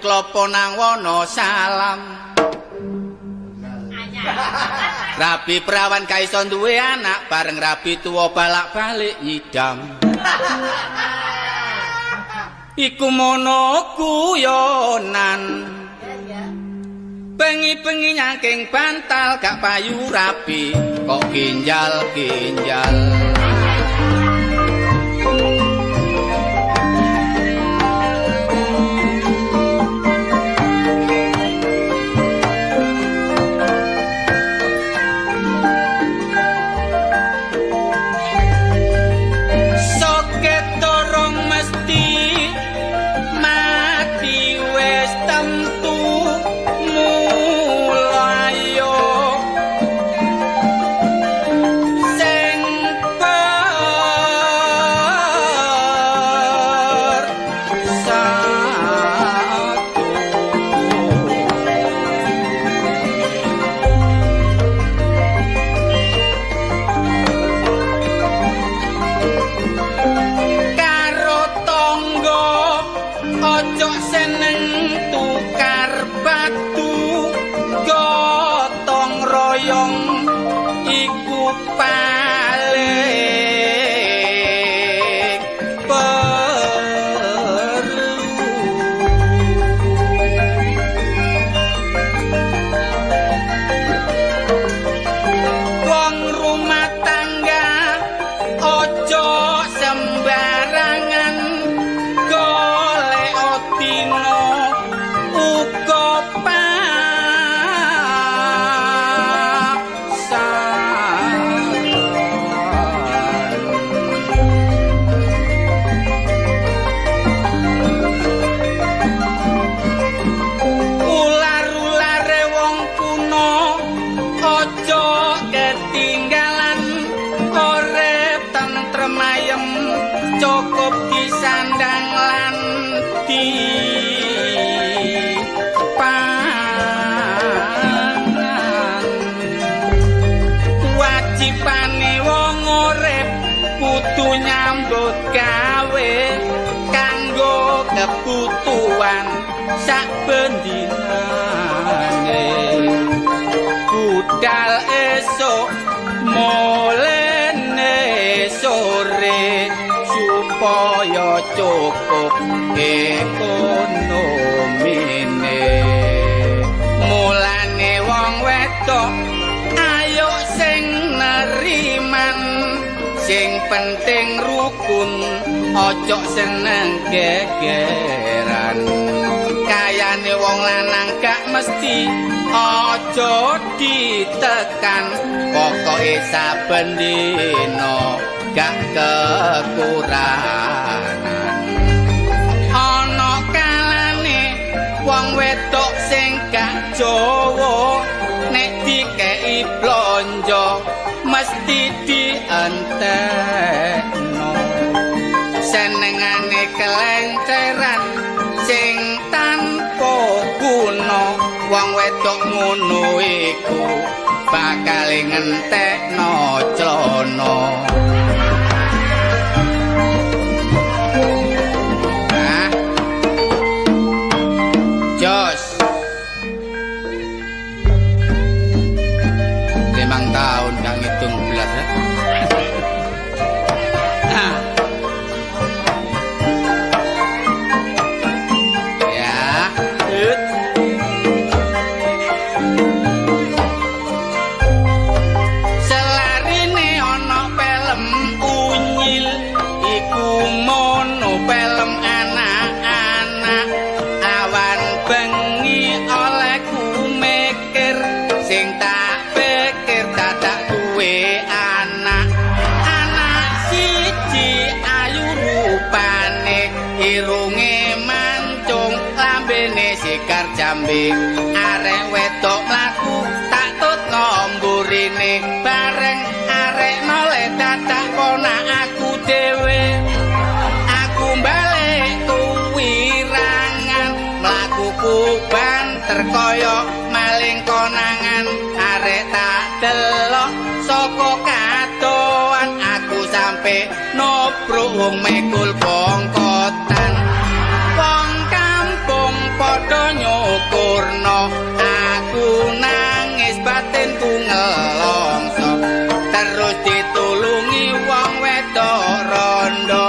klopo nang Wonosalam. Rabi perawan gak iso duwe anak, bareng rabi tuwa balak-balik nyidam. Iku mono guyonan. Bengi-bengi nyangking bantal gak payu rabi kok ginjal-ginjal. Soket dorong mesti mati wis tentu. Mulayo sing bersatu. Karo tangga ojo seneng tukar batu, gotong royong iku paling perlu. Wong rumah tangga ojo sembarangan golek dino uga pasaran. Ular-ulare wong kuno aja ketinggalan, urip tentrem ayem cukup disandang lan dipangan. Wajibane wong urip kudu nyambut gawe kanggo kebutuhan sak bendinane. Budal esuk mulene sore supaya cukup ekonomine. Mulane wong wedok ayo sing neriman, sing penting rukun ojo seneng gegeran. Kayane wong lanang gak mesti aja ditekan, pokoke saben dina gak kekurangan. Ana kalane wong wedok sing gak Jawa nek dikeki blonjo mesti dientekno. Senengane kelenceran sing tanpa guna, wong wedok ngono iku bakal ngentekno clana. Ah. Jos. 5 tahun gak ngitung belas ya. Ah. Ya. Selarine ana pelem unyil iku mono pelem anak-anak. Awan bengi olehku mikir sing tak pikir dadak duwe anak. Anak siji ayu rupane, irunge mancung, lambene sikar jambe. Arek wedok mlaku tak tutno mburine, bareng arek noleh dadak konak aku dhewe. Aku balik kuwirangan, mlakuku banter kaya maling konangan. Arek tak delok saka kadoan, aku sampe nobruk wong mekul bongkotan. Wong kampung padha padha nyukurno. Aku nangis batinku ngelongso, terus ditulungi wong wedok rondo.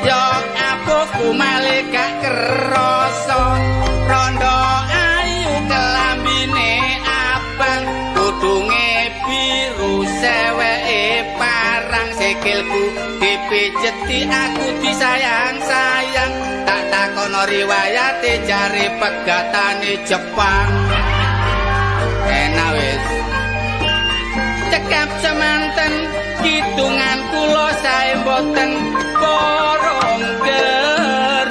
Yo apuhku malih gak kerasa, rondo ayu kelambine abang, kudunge biru seweke parang, sikilku dipijeti aku disayang-sayang. Tak takono riwayate jare pegatane Jepang. Enak wis. Cekap semanten kidungan kula sae mboten borong kersa.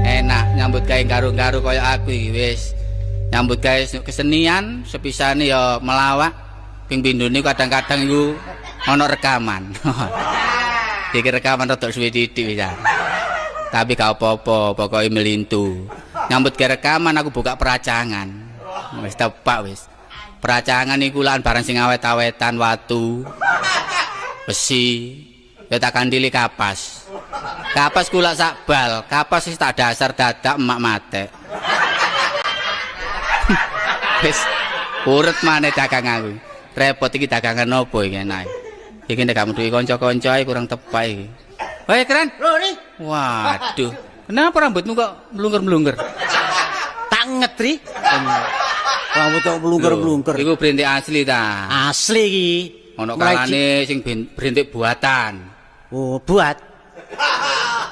Enak nyambut gawe garu-garu kaya aku iki wis. Nyambut gawe kesenian sepisane ya melawak, ping pindhone kadang-kadang iku ana rekaman. Iki rekaman rada suwe titik wis. Tapi gak apa-apa, pokoke melintu. Nyambut gawe rekaman aku buka peracangan. Wis tepak wis. Peracangan iku lan barang sing awet-awetan, watu, besi, ya tak kandili kapas. Kapas kula sak bal, kapas wis tak dasar dadak emak matek. Wis urut maneh dagang aku. Repot iki dagangan opo iki enake. Iki nek gak metuki kanca-kanca ae kurang tepak iki. Hei keren. Lho ni. Waduh. Kenapa rambutmu kok mlungker-mlungker? Tak ngetri. Rambut kok mlungker-mlungker. Iku brintik asli ta? Asli iki. Ono kalane sing brintik buatan. Oh, buat.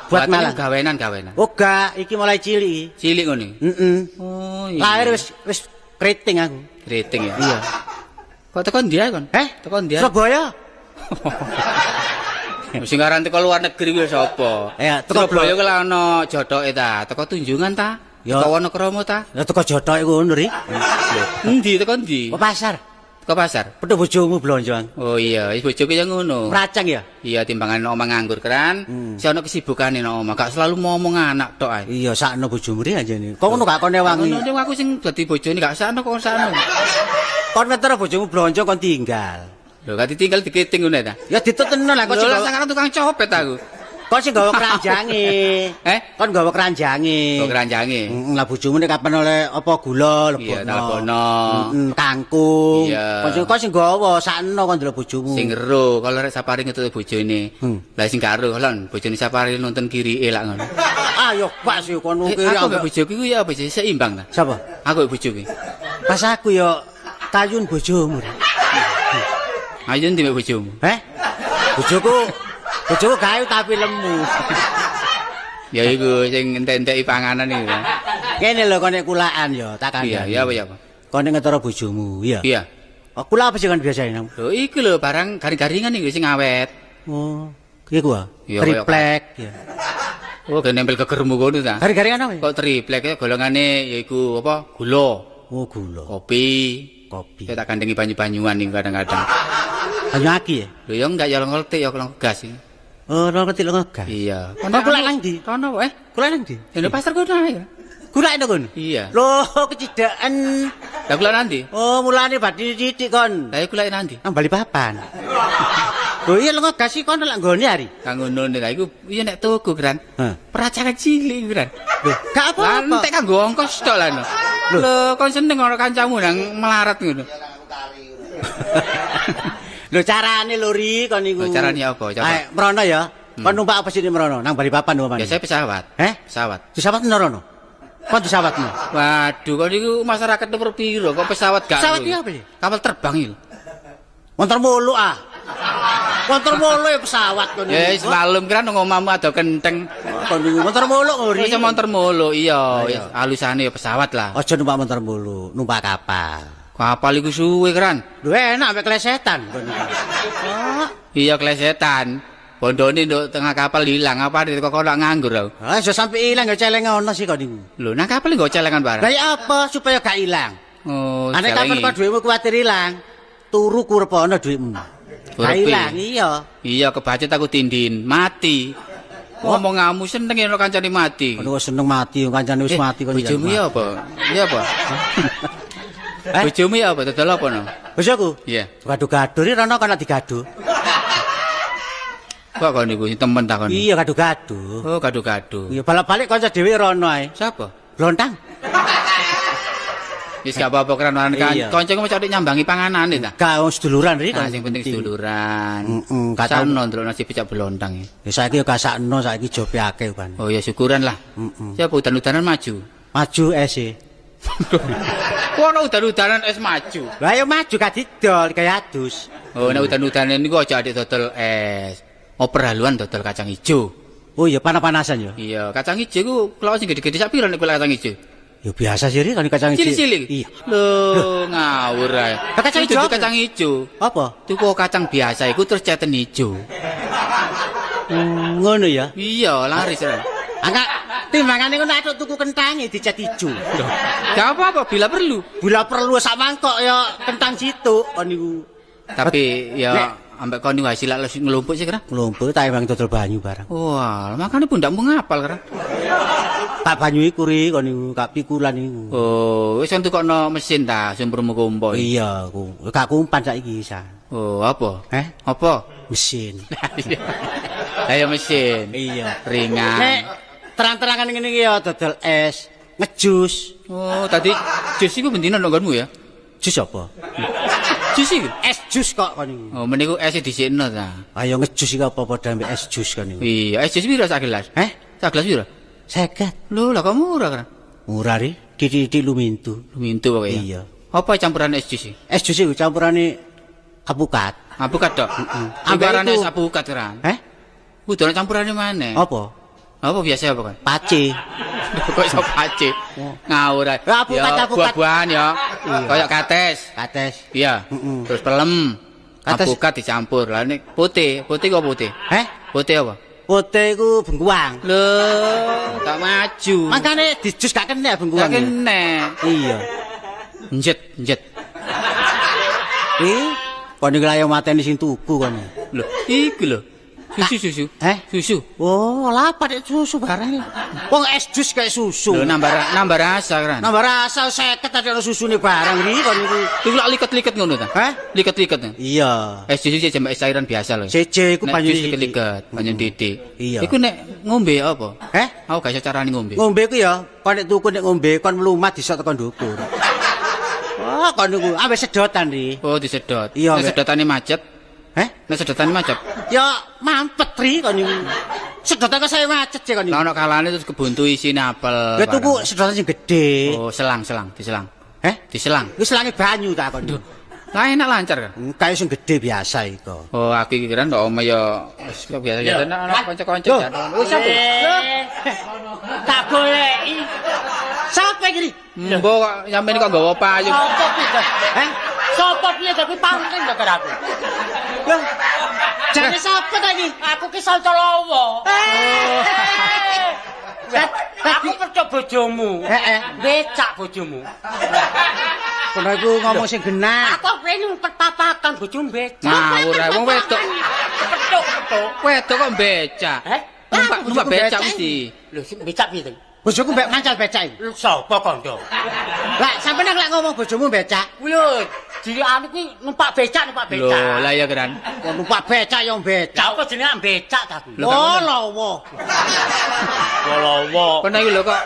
Buat malah gawenan-gawenan. Oh gak, iki mulai cilik. Cilik ngene. Heeh. Oh iya. Lahir wis keriting aku. Keriting ya? Iya. Kok teko ndi ae kon? Eh, teko ndi ae? Surabaya. Sing aran teko luar negeri kuwi sapa? Ya, teko Surabaya kuwi lha ana jotoke ta? Teko Tunjungan ta? Teko Wonokromo ta? Lah teko jotoke ngono ri. Endi teko endi? Kok pasar. Teko pasar. Petuk bojomu blonjoan. Oh iya, wis bojoku ya ngono. Pracang ya? Iya, timbangan omah nganggur keran. Si ana kesibukane nang omah, gak selalu ngomong anak tok ae. Iya, sakno bojomu ri anjene. Kok ngono gak kon ewangi? Ngono aku sing dadi bojone gak sakno kok sakno. Kon meter bojomu blonjo kon tinggal. Lho, gak ditinggal dikiting ngono ta? Ya ditutno lah kok sing gawa tukang copet aku. Kon sing gawa keranjange. Eh? Kon gawa keranjange. Gawa keranjange. Heeh, lah bojomu nek kapan oleh apa gula lebokno. Iya, lebokno. Heeh, kangkung. Kon sing gawa sakno kon ndelok bojomu. Sing ero, kalau rek safari ngetut bojone. Lah sing gak ero lon bojone safari nonton kirike lak ngono. Ah yo gak sih kon kiri. Aku mbek bojoku ku ya apa seimbang ta? Sapa? Aku mbek bojoku. Pas aku yo kayun bojomu. Ayo ndi mbek bojomu? Heh? Bojoku gawe tapi lemu. Ya iku sing entek-enteki panganan iku. Kene lho kon nek kulaan ya tak kandhani. Iya, iya apa? Kon nek ngetoro bojomu, iya. Iya. Oh, kula apa sih kon biasane? Lho iku lho barang garing-garingan iku sing awet. Oh, iku ah. Triplek ya. Oh, gak nempel gegermu kono ta? Garing-garingan apa? Kok triplek ya golongane ya iku apa? Gula. Oh, gula. Kopi. Kopi. Ya tak kandhengi banyu-banyuan iku kadang-kadang. Banyu aki ya? Lho ya enggak ya ngerti ya kalau gas iki. Oh, ngerti lho gas. Iya. Kon kulak nang ndi? Kono eh? Kulak nang ndi? Ya nang pasar kono ae. Kulak nang kono? Iya. Lho, kecidhaken. Lah kulak nang ndi? Oh, mulane badhe sithik kon. Lah kulak nang ndi? Nang Balikpapan. Lho iya lho gas iki kon lak nggone hari. Kang ngono nek iku iya nek tuku, Gran. Peracangan cilik, Gran. Lho, gak apa-apa. Lah entek kanggo ongkos tok lah. Lho, kon seneng ana kancamu nang melarat ngono. Lho carane lho ri kon niku. Lho carane apa? Coba. Ayo mrono ya. Kon numpak apa sini mrono? Nang Balikpapan umpamane. Biasanya pesawat. Eh? Pesawat. Pesawat mrono. Kon pesawatmu. Waduh, kon niku masyarakat nomor piro kok pesawat gak? Pesawat iki apa sih? Kapal terbang iki. Motor mulu ah. Motor mulu ya pesawat kon niku. Ya wis malum kan nang omahmu ado kenteng. Kon niku motor mulu kok ri. Wis motor mulu iya, alusane ya pesawat lah. Aja numpak motor mulu, numpak kapal. Kapal iku suwe kran. Lho enak mek klesetan kon niku. Iya klesetan. Bondone nduk tengah kapal ilang apa kok kok nganggur aku. Ah iso sampe ilang ya celeng ono sih kok niku. Lho nang kapal nggo celengan barang. Lah ya apa supaya gak ilang? Oh, ane kapal kok duwemu kuwatir ilang. Turu kurepono duwemu. Gak ilang iya. Iya kebacut aku tindin, mati. Ngomongamu seneng yen kancane mati. Ono seneng mati kancane wis mati kok. Bojomu ya apa? Iya apa? Bojomu ya apa? Dodol apa no? Bojoku? Iya. Gado-gado iki rono kana digado. Kok kon niku temen ta kon? Iya gado-gado. Oh, gado-gado. Iya balik-balik kanca dhewe rono ae. Sapa? Blontang. Wis gak apa-apa keran kanca iku mesti nyambangi panganane ta. Gak wong seduluran ri. Sing penting seduluran. Heeh, kasakno ndelok nasi becak blontang. Ya saiki yo kasakno saiki jope akeh ban. Oh ya syukuran lah. Heeh. Siapa udan-udanan maju? Maju es e. Kok ono udan-udanan es maju? Lah ya maju gak didol kaya adus. Oh nek udan-udanan niku aja adik dodol es. Oper haluan dodol kacang ijo. Oh iya panas-panasan ya. Iya, kacang ijo iku klok sing gedhe-gedhe sak pira nek kacang ijo? Ya biasa sih ri kan kacang ijo. Cilik-cilik. Iya. Lho, ngawur ae. Kacang ijo. Kacang ijo. Apa? Tuku kacang biasa iku terus ceten ijo. Ngono ya. Iya, laris ra. Angak timbangane ngono atuk tuku kentange dicet ijo. Gak apa-apa bila perlu. Bila perlu sak mangkok ya kentang situk kon niku. Tapi ya ambek kon niku hasil lek nglumpuk sih kira. Nglumpuk ta emang dodol banyu barang. Wah, makane pundakmu ngapal kira. Tak banyu iku ri kon niku, gak pikulan niku. Oh, wis tukokno mesin ta sumbermu kumpo. Iya, ku. Gak kumpan saiki sa. Oh, apa? Eh? Apa? Mesin. Lah ya mesin. Iya, ringan. Nek terang-terangan ngene iki ya dodol es, ngejus. Oh, tadi jus iku bendina nang nggonmu ya? Jus apa? Jus iku? Es jus kok kon niku. Oh, meniku es dhisikno ta. Ayo ngejus iki apa padha ambek es jus kon niku. Iya, es jus piro sak gelas? Heh? Sak gelas piro? 50. Lho, lah kok murah kan? Murah ri, titik-titik lumintu. Lumintu pokoke. Iya. Apa campuran es jus iki? Es jus iku campurane apukat. Apukat tok. Heeh. Campuran es apukat kan. Heh? Kudu ana campurane maneh. Apa? Apa biasa apa kan? Pace. Kok iso pace? Ngawur ae. Apukat, apukat. Buah-buahan ya. Kayak kates. Kates. Iya. Terus pelem. Apukat dicampur. Lah nek putih, putih kok putih? Heh? Putih apa? Putih iku bengkuang. Lho, tak maju. Makane dijus gak kena bengkuang. Gak kena. Iya. Njet, njet. Kon iki layo mateni sing tuku kon. Lho, iku lho. Susu susu. Eh? Susu. Oh, lah pakai susu barang. Wong es jus kayak susu. Lho nambah rasa kan. Nambah rasa 50 ada susune barang iki kon iku. Iku lak liket-liket ngono ta? Heh? Liket-liket. Iya. Es jus iki jembek cairan biasa lho. Siji iku banyu liket-liket, banyu titik. Iya. Iku nek ngombe apa? Heh? Aku gak iso carane ngombe. Ngombe iku ya, kon nek tuku nek ngombe kon mlumat disok tekan ndukur. Wah, kon niku ambek sedotan ri. Oh, disedot. Iya, nek sedotane macet. Heh? Nek sedotane macet. Ya mampet ri kon niku. Sedotan kok saya macet sih kon niku. Lah ono kalane terus kebuntu isine apel. Ya tuku sedotan sing gedhe. Oh, selang-selang, diselang. Heh? Diselang. Wis selange banyu ta kon. Lah enak lancar kan? Kayak sing gedhe biasa iku. Oh, aku iki kira ndok omah ya wis biasa-biasa nek ana kanca-kanca jan. Wis sapa? Tak goleki. Sapa iki? Mbok kok sampeyan kok nggawa payung. Sapa piye? Heh? Sapa piye tapi pangking lho karo aku. Lho. Jane sapa ta iki? Aku ki Sancalawa. Aku percaya bojomu. Heeh. Becak bojomu. Kono iku ngomong sing genah. Aku rene perpapakan bojomu becak. Ngawur ae wong wedok. Petuk-petuk. Wedok kok becak. Heh? Numpak becak mesti. Lho sing becak piye to? Bojoku mbek mancal becak iki. Lho sapa kandha? Lah sampeyan lek ngomong bojomu becak. Kuwi lho, dilekane kuwi numpak becak, numpak becak. Lho, lah ya keran. Numpak becak ya becak. Lah kok jenenge becak ta kuwi? Oh, lawa. Lawa. Kono iki lho kok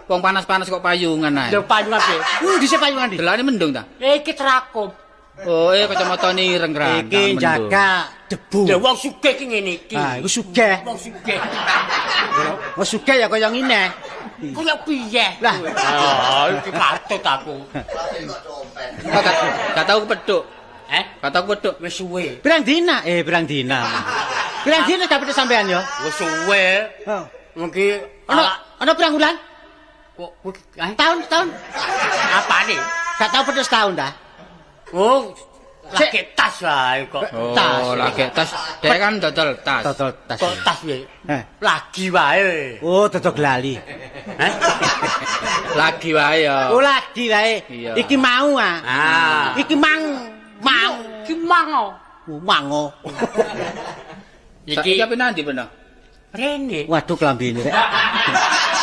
wong panas-panas kok payungan ae. Lho payungan piye? Dhisik payungan ndi? Delane mendung ta? Iki terakum. Oh, kacamata ireng keran. Iki jaga debu. Lho wong sugih ki ngene iki. Ah, iku sugih. Wong sugih. Wong sugih ya kaya ngene. Kaya piye? Lah, ah, iki katut aku. Gak tau kepethuk. Eh? Gak tau kepethuk. Wis suwe. Pirang dina? Pirang dina. Pirang dina gak petuk sampean ya? Wis suwe. Heeh. Mungkin ana pirang wulan? Kok tahun-tahun. Apane? Gak tau petuk setahun ta? Oh, lagi tas wae kok. Oh, lagi tas. Dek kan dodol tas. Dodol tas. Kok tas piye? Heh. Lagi wae. Oh, dodol glali. Heh. Lagi wae ya. Oh, lagi wae. Iki mau ah. Iki mang. Mang. Iki mang. Oh, mango. Iki ape nanti bener? Rene. Waduh klambine rek.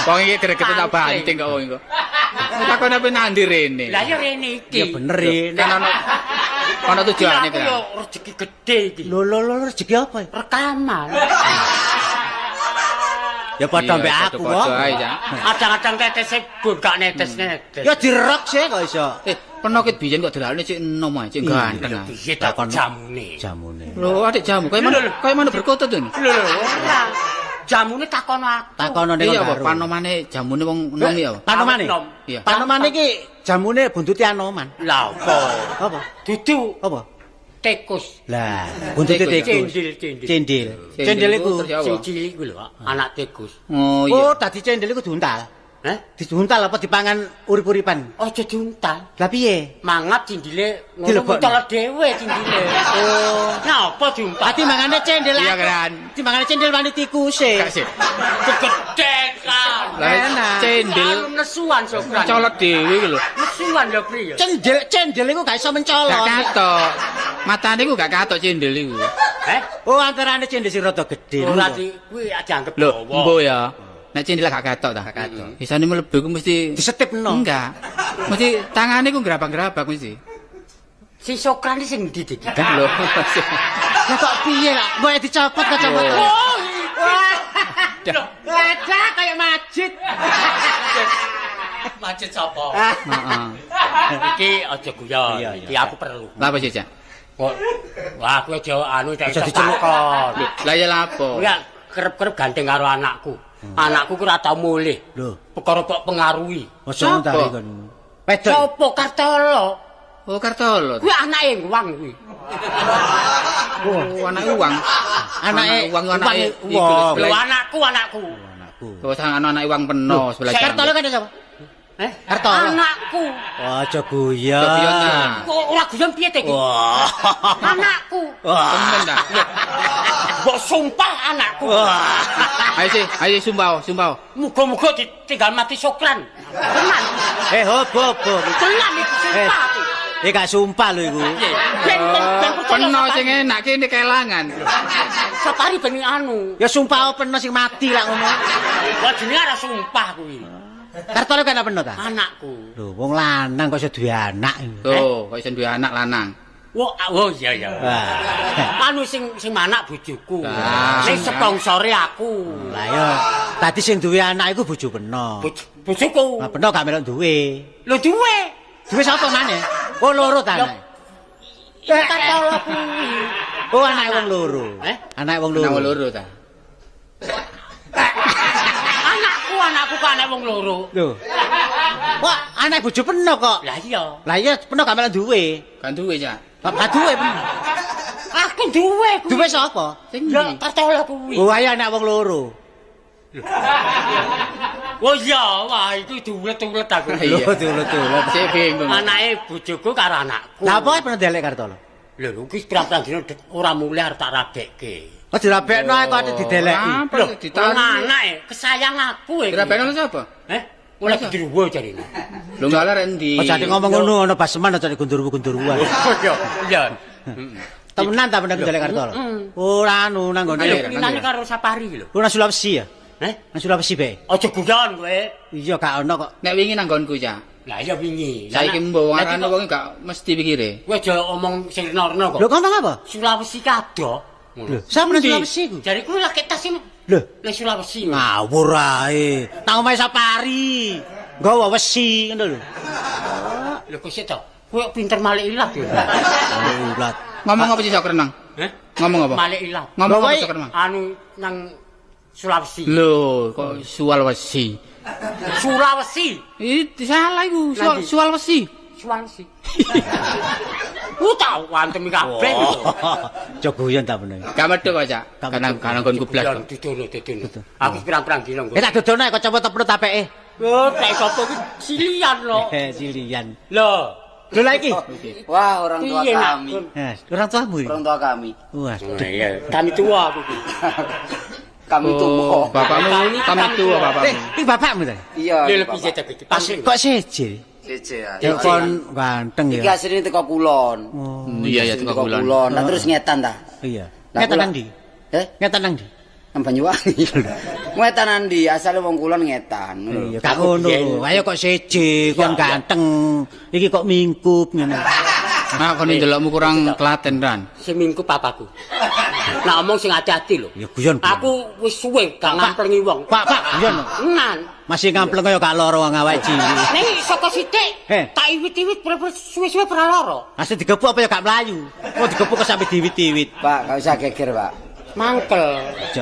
Wong iki gregete tak banting kok wong iku. Takon ape nandi rene. Lah ya rene iki. Ya bener rene. Kan ono tujuane kan. Yo rezeki gedhe iki. Lho lho lho rezeki apa? Rekaman. Ya padha mbek aku kok. Kadang-kadang tetese bun gak netes-netes. Ya dirok sih kok iso. Penokit biyen kok delane cek enom ae, cek ganteng. Piye ta jamune? Jamune. Lho, adik jamu. Kaya manuk berkutut to. Lho, ora. Jamune takono aku. Takono ning iya apa panomane jamune wong enom ya? Panomane? Iya. Panomane iki jamune buntute Anoman. Lah apa? Apa? Dudu. Apa? Tikus. Lah, buntute tikus. Cendil. Cendil iku sing cilik kuwi lho, anak tikus. Oh iya. Oh, dadi cendil iku diuntal. Heh? Diuntal apa dipangan urip-uripan? Aja diuntal. Lah piye? Mangap cindile ngono muncul dhewe cindile. Oh. Napa diuntal? Dadi mangane cendil. Iya kan. Dimangane cendil wani tikuse. Gak sih. Kegedhekan. Lah cendil nesuan sokran. Colot dhewe iku lho. Nesuan lho priye? Cendil iku gak iso mencolot. Gak katok. Matane iku gak katok cendil iku. Heh? Oh, antarane cendil sing rada gedhe. Ora kuwi dianggep dawa. Lho, mbo ya. Nek cendil gak katok ta? Gak katok. Isane mlebu iku mesti disetipno. Enggak. Mesti tangane iku grabang-grabang mesti. Si Sokran iki sing ndi iki? Lho. Lah kok piye lah? Mbok dicopot kacamata. Oh. Wadah kaya masjid. Masjid sapa? Heeh. Iki aja guyon. Iki aku perlu. Lah apa sih, Cak? Kok wah aku aja anu tak diceluk. Lah ya lapo? Ya kerep-kerep gandeng karo anakku. Anakku ku ora tau mulih. Lho, perkara kok pengaruhi. Aja ngono kon. Wedok. Sopo Kartolo? Oh, Kartolo. Kuwi anake uang kuwi. Oh, anake uang. Anake uang anake uang. Lho anakku, anakku. Anakku. Kok sang anake uang peno sebelah. Kartolo kan sapa? Eh, Kartolo. Anakku. Wah, aja guyon. Kok ora guyon piye te iki? Wah. Anakku. Temen ta. Mbok sumpah anakku. Ayo sih, ayo sumpah, sumpah. Muga-muga ditinggal mati Sokran. Tenan. Eh, hop hop. Tenan iki sumpah aku. Eh, gak sumpah lho iku. Ben peno sing enak kene kelangan. Sapari ben anu. Ya sumpah peno sing mati lak ngono. Wah jenenge ora sumpah kuwi. Kartolo kan peno ta? Anakku. Lho, wong lanang kok iso duwe anak. Lho, kok iso duwe anak lanang. Wah, oh iya iya. Anu sing manak bojoku. Sing sponsore aku. Lah ya, tadi sing duwe anak iku bojo peno. Bojoku. Lah peno gak melok duwe. Lho duwe. Duwe sapa maneh? Oh loro ta anake. Kartolo kuwi. Oh anake wong loro. Anake wong loro. Anake wong loro ta. Anakku kok anak wong loro. Lho. Wah, anak bojo peno kok. Lah iya. Lah iya peno gak melok duwe. Gak duwe, Cak. Gak duwe peno. Aku duwe kuwi. Duwe sapa? Sing ndi? Kartolo kuwi. Oh, ayo anak wong loro. Oh iya, wah iku diulet-ulet aku. Lho, diulet-ulet. Sik bingung. Anake bojoku karo anakku. Lah apa peno ndelek Kartolo? Lho, lho iki pirang-pirang dina ora mulih arep tak rabekke. Oh dirabekno ae kok ate dideleki. Lho, ditahan anake kesayang aku iki. Dirabekno sapa? Eh, mulai gendruwo jarine. Lho enggak arek endi? Aja ate ngomong ngono ana baseman aja gondorwo-gondorwoan. Iya, iya. Temenan ta bener ndelek Kartolo? Ora anu nang nggone. Linane karo Sapari lho. Ora Sulawesi ya? Eh, nang Sulawesi bae. Aja guyon kowe. Iya gak ono kok. Nek wingi nang nggonku, Cak. Lah iya wingi. Saiki mbok arane wong gak mesti pikire. Kowe aja omong sing rena-rena kok. Lho ngomong apa? Sulawesi kadoh. Lho, sapa nang Sulawesi iku? Jare kuwi lagi tas sing lho, nang Sulawesi. Ngawur ae. Nang omahe Sapari. Nggawa wesi ngono lho. Lho kok sik to? Kowe pinter malik ilat ya. Ilat. Ngomong apa sih sok renang? Heh? Ngomong apa? Malik ilat. Ngomong apa sok renang? Anu nang Sulawesi. Lho, kok Sulawesi? Sulawesi. Itu salah iku, Sulawesi. Sulawesi. Ku tau antem kabeh. Aja guyon ta bener. Gak medhok kok, Cak. Karena nggonku blas. Dudono, dudono. Aku pirang-pirang dina nggo. Eh tak dudono kacamata perut apeke. Oh, tek sapa kuwi silian lho. Silian. Lho. Lho lha iki. Wah, orang tua kami. Orang tuamu iki. Orang tua kami. Wah, iya. Kami tua aku iki. Kami tua. Bapakmu kami tua bapakmu. Eh, iki bapakmu ta? Iya. Lho piye ta iki? Kok seje? Seje ya. Ya kon ganteng ya. Iki asline teko kulon. Iya ya teko kulon. Lah terus ngetan ta? Iya. Ngetan nang ndi? Eh? Ngetan nang ndi? Nang Banyuwangi. Ngetan andi, asale wong kulon ngetan. Iya, gak ngono. Ayo kok seje, kon ganteng. Iki kok mingkup ngene. Nah, kon ndelokmu kurang Klaten, Ran. Sing mingkup papaku. Nah, omong sing ati-ati lho. Ya guyon. Aku wis suwe gak ngamplengi wong. Pak, guyon. Tenan. Masih ngampleng kaya gak lara wong awake cilik. Ning saka sithik tak iwit-iwit suwe-suwe ora lara. Asih digebuk apa ya gak mlayu. Oh digebuk kok sampe diwit-iwit. Pak, gak usah geger, Pak. Mangkel.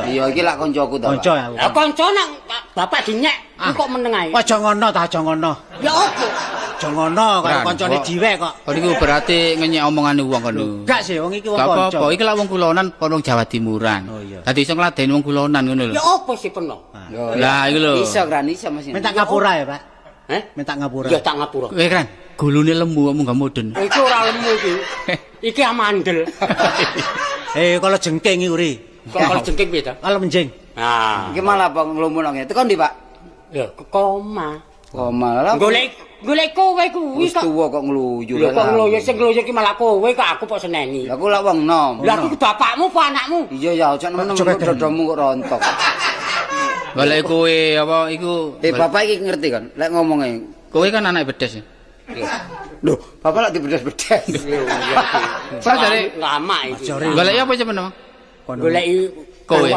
Iya, iki lak koncoku ta, Pak. Kanca aku. Lah kanca nang bapak dinyek kok meneng ae. Aja ngono ta, aja ngono. Ya opo? Aja ngono kaya kancane dhewe kok. Kon niku berarti ngenyek omongane wong kono. Gak sih, wong iki wong kanca. Gak apa-apa, iki lak wong kulonan kon wong Jawa Timuran. Dadi iso ngladeni wong kulonan ngono lho. Ya opo sih peno? Lah iku lho. Iso kran iso mesti. Minta ngapura ya, Pak. Heh? Minta ngapura. Ya tak ngapura. Kowe kran, gulune lemu kok munggah mudun. Iki ora lemu iki. Iki amandel. Kalau jengking iki uri. Kalau jengking piye ta? Kalau menjing. Nah, iki malah apa nglumun ngene. Tekan ndi, Pak? Ya, koma. Koma lah. Golek kowe kuwi kok. Wis tuwa kok ngluyur. Lho kok ngluyur sing ngluyur ki malah kowe kok aku kok seneni. Lah aku lak wong nom. Lah aku bapakmu apa anakmu? Iya ya, aja nemen-nemen dodomu kok rontok. Golek kowe apa iku? Bapak iki ngerti kan lek ngomonge. Kowe kan anak bedes. Lho, bapak lak dibedes-bedes. Lho iya iki. Pak jare lama iki. Golek apa sampeyan? Goleki kowe.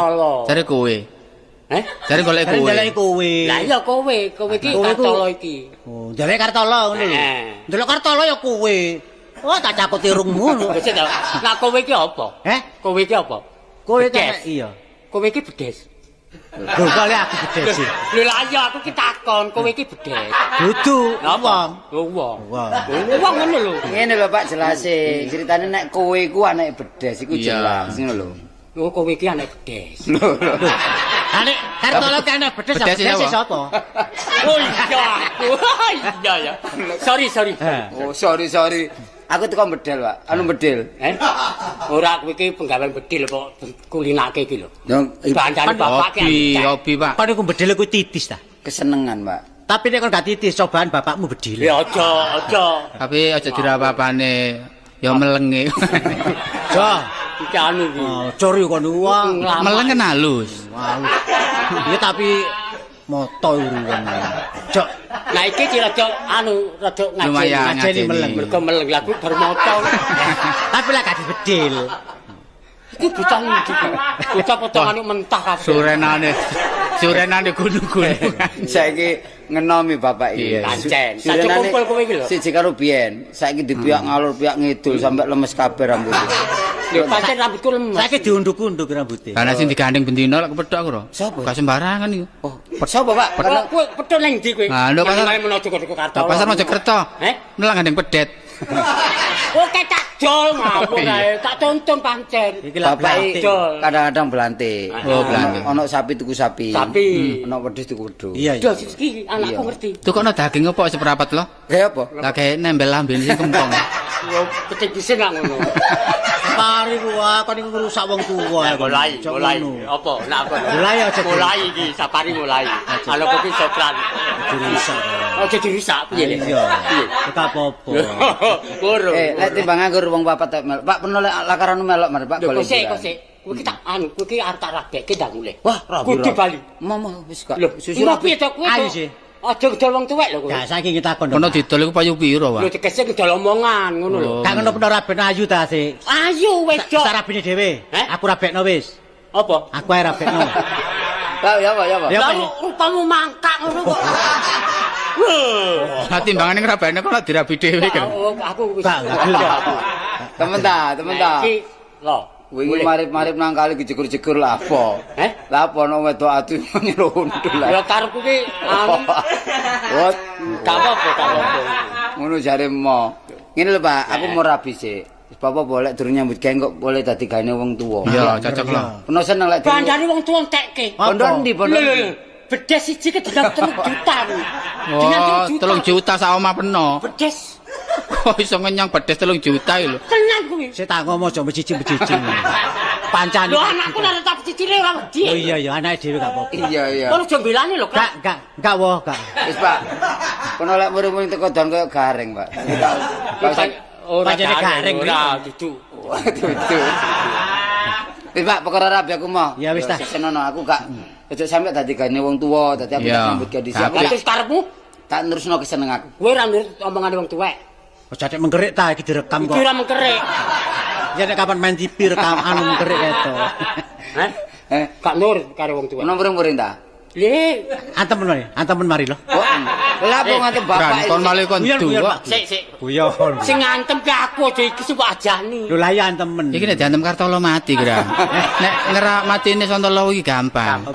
Jare kowe. Heh? Jare golek kowe. Jare kowe. Lah iya kowe, kowe iki Kartolo iki. Oh, jare Kartolo ngono lho. Ndelok Kartolo ya kowe. Oh, tak cakuti irungmu. Lah kowe iki apa? Heh? Kowe iki apa? Kowe kan iya. Kowe iki bedes. Lho kok aku bedes sih. Lho lah iya aku ki takon, kowe iki bedes. Dudu wong. Wong. Wong ngono lho. Ngene lho Pak jelase. Ceritane nek kowe iku anake bedes iku jelas ngono lho. Lho kowe iki anake bedes. Lho. Anek Kartolo ki anak bedes, bedes sapa? Oh iya aku. Iya ya. Sorry. Oh sorry. Aku teko bedel, Pak. Anu bedel. Eh? Ora kowe iki penggawean bedil kok kulinake iki lho. Bancane bapak ki. Hobi, Pak. Kon iku bedel kuwi titis ta? Kesenengan, Pak. Tapi nek kon gak titis, cobaan bapakmu bedil. Ya aja, aja. Tapi aja dirapapane. Ya melenge. Ja. Iki anu iki. Cori kon wong. Meleng kan halus. Halus. Ya tapi moto uruan. Jok. Nah iki ki rada anu rada ngajeni meleng. Mergo meleng lha aku bar moto. Tapi lek gak dibedil. Iki bocah ndi iki? Bocah potongane mentah kabeh. Surenane gunung-gunung. Saiki ngenomi bapak iki. Pancen. Saiki kumpul kowe iki lho. Siji karo biyen. Saiki dipiak ngalor piak ngidul sampe lemes kabeh rambut. Lho pancen rambutku lemes. Saiki diunduk-unduk rambute. Lah sing digandeng bendina lek kepethuk aku lho. Sapa? Gak sembarangan iku. Oh, sapa Pak? Kowe petuk ning ndi kowe? Nah, nduk pasar Mojokerto. Pasar Mojokerto. Heh? Nelang gandeng pedet. Oke tak dol ngawur ae, tak tonton pancen. Iki lak Bapak kadang-kadang belantik. Oh, belantik. Ono sapi tuku sapi. Sapi. Ono wedhus tuku wedhus. Iya, iya. Dos iki anakku ngerti. Tukokno daging apa seprapat lho? Kayak apa? Lah kayak nembel lambene sing kempong. Yo ketipisin lak ngono. Pari kuwi kon iku ngrusak wong tuwa. Mulai, mulai. Apa? Nak apa? Mulai aja. Mulai iki, safari mulai. Kalau kopi sopran. Dirusak. Aja dirusak piye lho? Iya. Gak apa-apa. Loro. Lek timbang nganggur wong papat tek melok. Pak peno lek lakaran melok mari Pak golek. Kok Kok sik. Kowe iki tak anu, kowe iki arep tak rabekke ndang mulih. Wah, rabi. Kudu bali. Momo wis gak. Susu rabi to kowe. Ayo sih. Aja ngedol wong tuwek lho kowe. Gak saiki kita kon. Kono didol iku payu piro, Pak? Lho tegese ngedol omongan ngono lho. Gak ngono peno raben ayu ta sik. Ayu wedok. Sak rabine dhewe. Aku rabekno wis. Apa? Aku ae rabekno. Lah ya apa ya apa? Lah rupamu mangkak ngono kok. Lah timbangane ngrabekno kok dirabi dhewe kan. Aku wis. Gak gelem. Temen ta, temen ta. Iki lho. Wingi marip-marip nang kali jegur-jegur lha apa? Eh? Lah apa ono wedok adu nyelundul lah. Ya karepku ki anu. Wot, gak apa-apa, gak apa-apa. Ngono jare mo. Ngene lho Pak, aku mau rabi sik. Bapak boleh durung nyambut gawe kok boleh dadi gaene wong tuwa. Iya, cocok lho. Peno seneng lek bandane wong tuwa entekke. Bondo endi bondo? Lho lho. Bedes siji ke 3 juta. Oh, 3 juta sak omah peno. Bedes. Kok iso ngenyang bedes 3 juta lho. Tenan kuwi. Sik tak ngomong aja mecicing-mecicing. Pancane. Lho anakku nek tak cicile ora wedi. Oh iya iya, anake dhewe gak apa-apa. Iya iya. Kono aja mbelani lho, Kak. Gak woh, gak. Wis, Pak. Kono lek muring-muring teko don koyo garing, Pak. Ora garing ora dudu. Dudu. Wis Pak, perkara rabi aku mau. Ya wis ta. Senono aku gak ojo sampe dadi gane wong tuwa, dadi aku tak nyambut gawe dhisik. Lah terus karepmu tak nerusno keseneng aku. Kowe ora nurut omongane wong tuwek. Ojo tek mengkerik ta iki direkam kok. Iki ora mengkerik. Ya nek kapan main TV rekam anu mengkerik keto. Hah? Gak nurut karo wong tuwek. Ono muring-muring ta? Le, antemen mari, antemen mari lho. Lah apa ngantem bapak kon malah kon duwe. Sik, sik. Guyon. Sing ngantem ki aku aja iki sing kok ajani. Lho lah ya antemen. Iki nek diantem Kartolo mati kira. Nek ngerak matine Santolo iki gampang.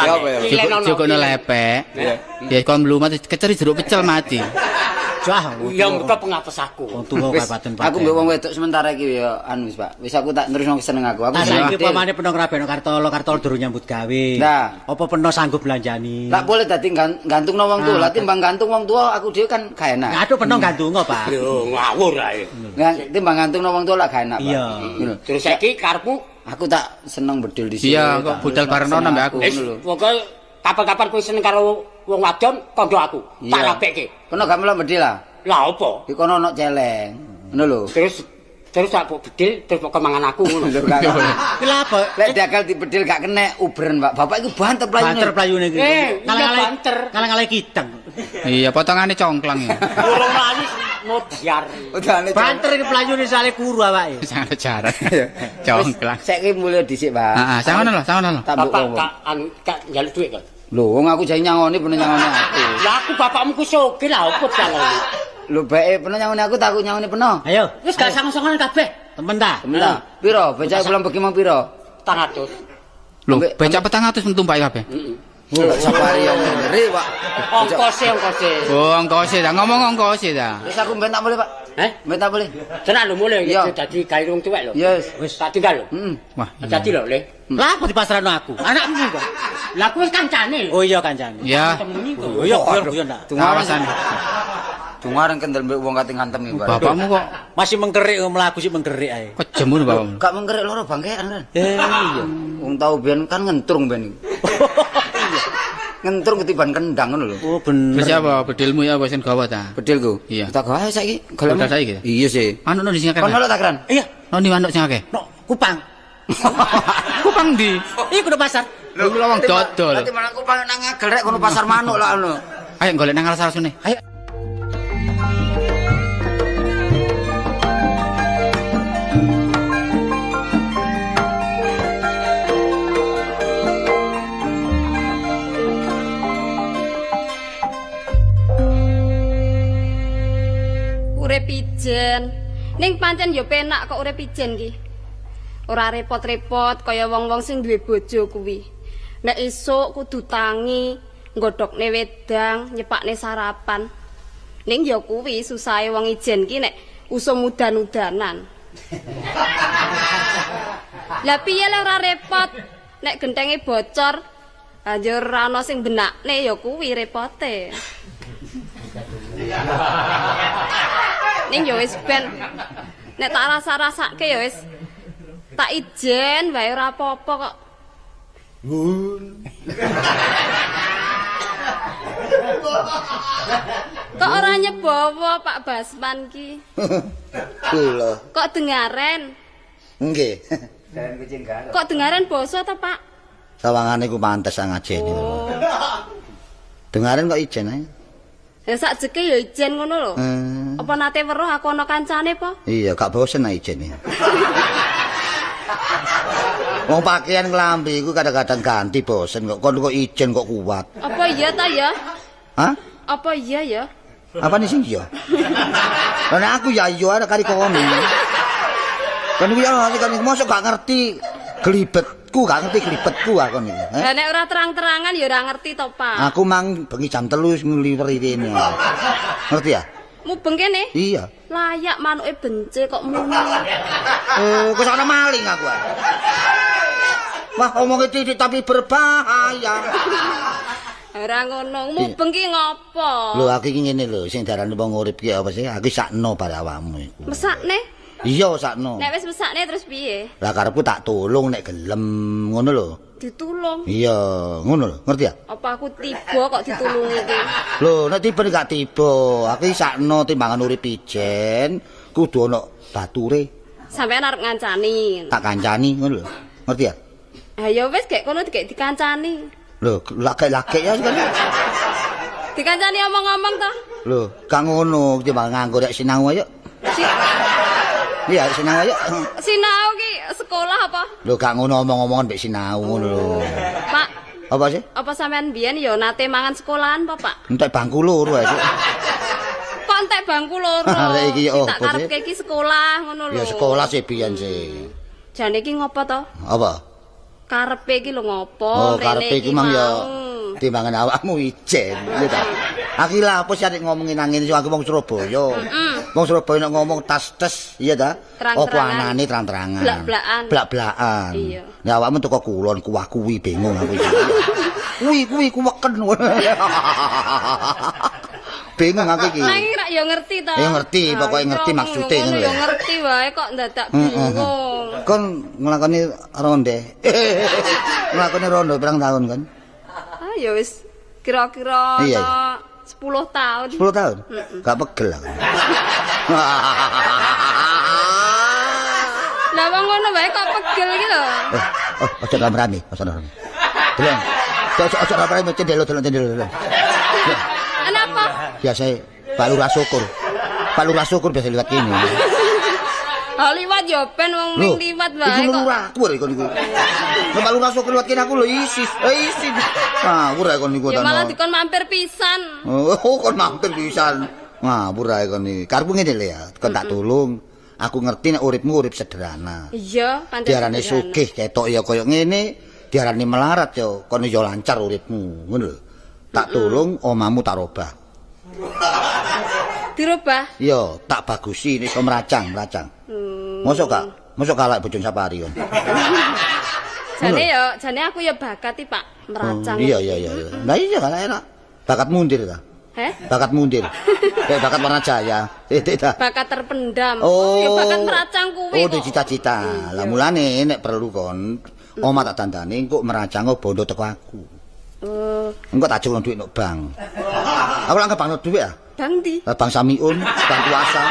Jogono lepek. Ya kon mlumat keceri jeruk pecel mati. Jah. Ya mergo pengapes aku. Wong tuwa kapaten. Aku mbek wong wedok sementara iki ya anu wis Pak. Wis aku tak nerusno keseneng aku. Aku saiki upamane peno ngrabeno Kartolo, Kartolo durung nyambut gawe. Nah, apa peno sanggup belanjani? Lah boleh dadi gantungno wong tuwa. Lah timbang gantung wong tuwa aku dhewe kan gak enak. Aduh peno gantungo, Pak. Lho ngawur ae. Timbang gantungno wong tuwa lah gak enak, Pak. Iya. Terus saiki karepmu aku tak seneng bedil di sini. Iya, kok budal bareng ambek aku. Pokoke kapan-kapan kowe seneng karo wong wadon kandha aku. Tak rabekke. Kono gak melok bedil lah. Lah apa? Iki kono ono celeng. Ngono lho. Terus terus tak mbok bedil terus mbok mangan aku ngono. Lho gak. Lha apa? Lek dagal dibedil gak kena uberen, Pak. Bapak iku banter playune. Banter playune iki. Ngalah-ngalah ngalah-ngalah kidang. Iya, potongane congklang ya. Urung mlayu modiar. Banter iki playune sale kuru awake. Sangat jarak. Congklang. Saiki mulih dhisik, Pak. Heeh, sangono lho, sangono lho. Bapak gak anu gak njaluk dhuwit kok. Lho, wong aku jane nyangoni peno nyangoni aku. Lah aku bapakmu ku sugih lah opo nyangoni. Lho bae peno nyangoni aku tak aku nyangoni peno. Ayo, wis gak sangon-sangonan kabeh. Temen ta? Temen ta. Piro? Becak bulan begi mang piro? 400. Lho, becak 400 tumpake kabeh. Heeh. Lho, safari yang ngene, Pak. Ongkose, ongkose. Oh, ongkose ta. Ngomong ongkose ta. Wis aku ben tak boleh, Pak. Heh? Ben tak boleh. Tenan lho mulih iki dadi gawe wong tuwek lho. Wis tak tinggal lho. Heeh. Wah, dadi lho, Le. Lah apa dipasrahno aku? Anakmu kok. Lah aku wis kancane. Oh iya kancane. Ya. Oh iya guyon-guyon ta. Awasan. Dungareng kendel mbek wong kate ngantem iki, Pak. Bapakmu kok masih mengkerik mlaku sik mengkerik ae. Kejem ngono bapakmu. Gak mengkerik loro bangkean kan. Iya. Wong tau biyen kan ngentrung ben iku. Iya. Ngentrung ketiban kendang ngono lho. Oh bener. Wis apa bedilmu ya apa sing gawa ta? Bedilku. Iya. Tak gawe saiki. Golek saiki. Iya sih. Anu no sing akeh. Kono lho tak kran. Iya. No ni manuk sing akeh. No Kupang. Kupang ndi? Iku kono pasar. Lho iku wong dodol. Dadi manuk Kupang nang ngagel rek kono pasar manuk lah ngono. Ayo golek nang alas-alasune. Ayo. Urip ijen. Ning pancen ya penak kok urip ijen ki. Ora repot-repot kaya wong-wong sing duwe bojo kuwi. Nek esuk kudu tangi, nggodhokne wedang, nyepakne sarapan. Ning ya kuwi susahe wong ijen ki nek usum udan-udanan. Lah piye le ora repot? Nek gentenge bocor, banjur ora ana sing benakne ya kuwi repote. Ning ya wis ben nek tak rasa-rasake ya wis tak ijen wae ora apa-apa kok. Kok ora nyebowo Pak Basman ki? Kula. Kok dengaren? Nggih. Kok dengaren basa ta, Pak? Sawangane ku pantes ngajeni. Oh. Dengaren kok ijen ae. Ya sakjeke ya ijen ngono lho. Apa nate weruh aku ana kancane po? Iya, gak bosen ae ijene. Wong pakaian klambi iku kadang-kadang ganti bosen kok. Kon kok ijen kok kuat. Apa iya ta ya? Hah? Apa iya ya? Apa nih sing iya? Lah nek aku ya iya arek kari kono. Kon iki ya kan mosok gak ngerti glibetku, gak ngerti glibetku aku niku. Lah nek ora terang-terangan ya ora ngerti to, Pak. Aku mang bengi jam 3 wis ngliweri rene. Ngerti ya? Mubeng kene? Iya. Layak manuke bence kok muni. Kok ana maling aku. Wah, omonge titik tapi berbahaya. Ora ngono, mubeng ki ngopo? Lho aku iki ngene lho, sing diarani wong urip ki apa sih? Aku sakno bare awakmu iku. Mesakne? Iya sakno. Nek wis mesakne terus piye? Lah karepku tak tulung nek gelem ngono lho. Ditulung? Iya, ngono lho, ngerti ya? Apa aku tiba kok ditulungi iki? Lho, nek tiba gak tiba. Aku sakno timbangan urip ijen, kudu ana bature. Sampeyan arep ngancani. Tak kancani ngono lho. Ngerti ya? Ha ya wis gek kono gek dikancani. Lho, lagek-lagek ya kan. Dikancani omong-omong to. Lho, gak ngono, timbang nganggur rek sinau ayo. Iya, sinau ayo. Sinau ki sekolah apa? Lho, gak ngono omong-omongan mbek sinau ngono lho. Pak. Apa sih? Apa sampean biyen ya nate mangan sekolahan apa, Pak? Entek bangku loro ae. Kok entek bangku loro? Arek iki yo tak karepke iki sekolah ngono lho. Ya sekolah sih biyen sih. Jane iki ngopo to? Apa? Karepe iki lho ngopo? Oh, karepe iki mang ya timbangan awakmu ijen, ya ta. Aku lha apa sih arek ngomongin nang ngene aku wong Surabaya. Wong Surabaya nek ngomong tas-tes, iya ta? Apa anane terang-terangan. Blak-blakan. Blak-blakan. Iya. Lah awakmu teko kulon kuwah kuwi bingung aku iki. Kuwi kuweken. Bingung aku iki. Lah iki rak ya ngerti ta? Ya ngerti, pokoke ngerti maksude ngono lho. Ya ngerti wae kok ndadak bingung. Kon nglakoni ronde. Nglakoni rondo pirang tahun kan? Ah ya wis kira-kira 10 tahun. 10 tahun? Gak pegel aku. Lah wong ngono wae kok pegel iki lho. Oh, aja rame-rame, aja rame. Delok. Aja rame-rame cendelo delok cendelo. Kenapa? Biasa Pak Lurah Syukur. Pak Lurah Syukur biasa liwat kene. Oh, liwat ya ben wong ming liwat wae kok. Iku lurahku arek kon niku. Nek Pak Lurah Syukur liwat kene aku lho isis. Isin. Ngawur ae kon niku ta. Ya malah dikon mampir pisan. Oh, kon mampir pisan. Ngawur ae kon iki. Karepku ngene lho ya, kon tak tulung. Aku ngerti nek uripmu urip sederhana. Iya, pancen. Diarani sugih ketok ya kaya ngene, diarani melarat ya kon ya lancar uripmu, ngono lho. Tak tulung omamu tak robah. Dirubah? Iya, tak bagusi nek iso meracang. Mosok gak? Mosok kalak bojone Sapari kon. Jane aku ya bakat iki, Pak, meracang. Iya. Lah iya kan enak. Bakat mundir ta? Heh? Bakat mundir. Kayak bakat warna jaya. Titik ta. Bakat terpendam. Oh, ya bakat meracang kuwi. Oh, cita-cita. Lah mulane nek perlu kon omah tak dandani engko meracang bondo teko aku. Engko tak ajukno dhuwit nok bank. Aku lak ngebangno dhuwit ah. Bank ndi? Bank Samiun, Bank Kuasa.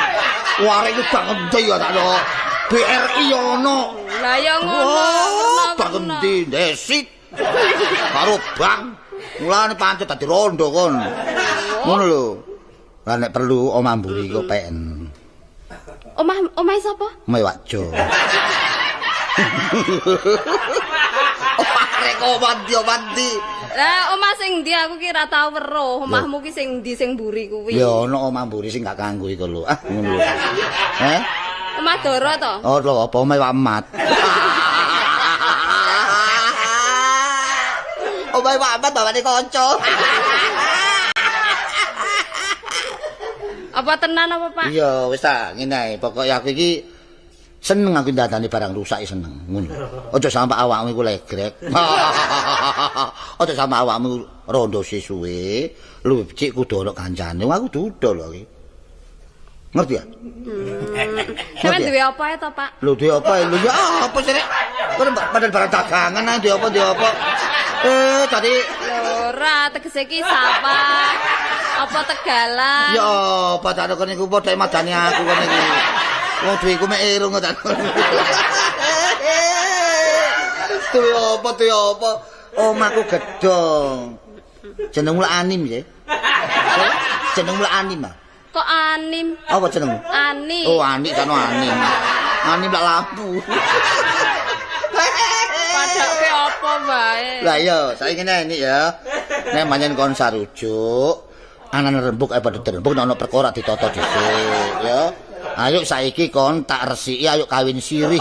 Wah, arek iki bank endi ya tak lho. BRI ono. Lah ya ngono. Bank endi? Desit. Karo bank. Mulane pancet dadi rondo kon. Ngono lho. Lah nek perlu omah mburi iku PN. Omah omahe sapa? Omahe Wakjo. Arek kok mandi. Lah omah sing ndi aku ki ora tau weruh. Omahmu ki sing ndi sing mburi kuwi? Ya ono omah mburi sing gak kanggo iku lho. Ah ngono lho. Heh? Omah Doro to? Oh lho apa omahe Wamat. Omahe Wamat bawane kanca. Apa tenan apa, Pak? Iya, wis ta, ngene ae. Pokoke aku iki seneng aku ndandani barang rusak seneng ngono. Aja sampe awakmu iku legrek. Aja sampe awakmu rondo sesuwe, luwih becik kudu ana kancane. Aku duda lho iki. Ngerti ya? Sampeyan duwe apa ae to, Pak? Lho duwe apa? Lho ya apa sih rek? Kon padahal barang dagangan ae duwe apa duwe apa. Tadi ora tegese iki sawah. Apa tegalan? Ya apa tak kon niku padha madani aku kon niku. Wong duweku mek irung kok tak. Duwe apa duwe apa? Omahku gedhong. Jenengmu lak Anim ya? Jenengmu lak Anim ah? Kok Anim? Apa jenengmu? Ani. Oh, Ani kan Anim. Anim lak lampu. Padake apa wae. Lah iya, saiki ngene ini ya. Nek pancen kon sarujuk, anane rembug ae padha dirembug nek ana perkara ditata dhisik ya. Ayo saiki kon tak resiki ayo kawin sirih.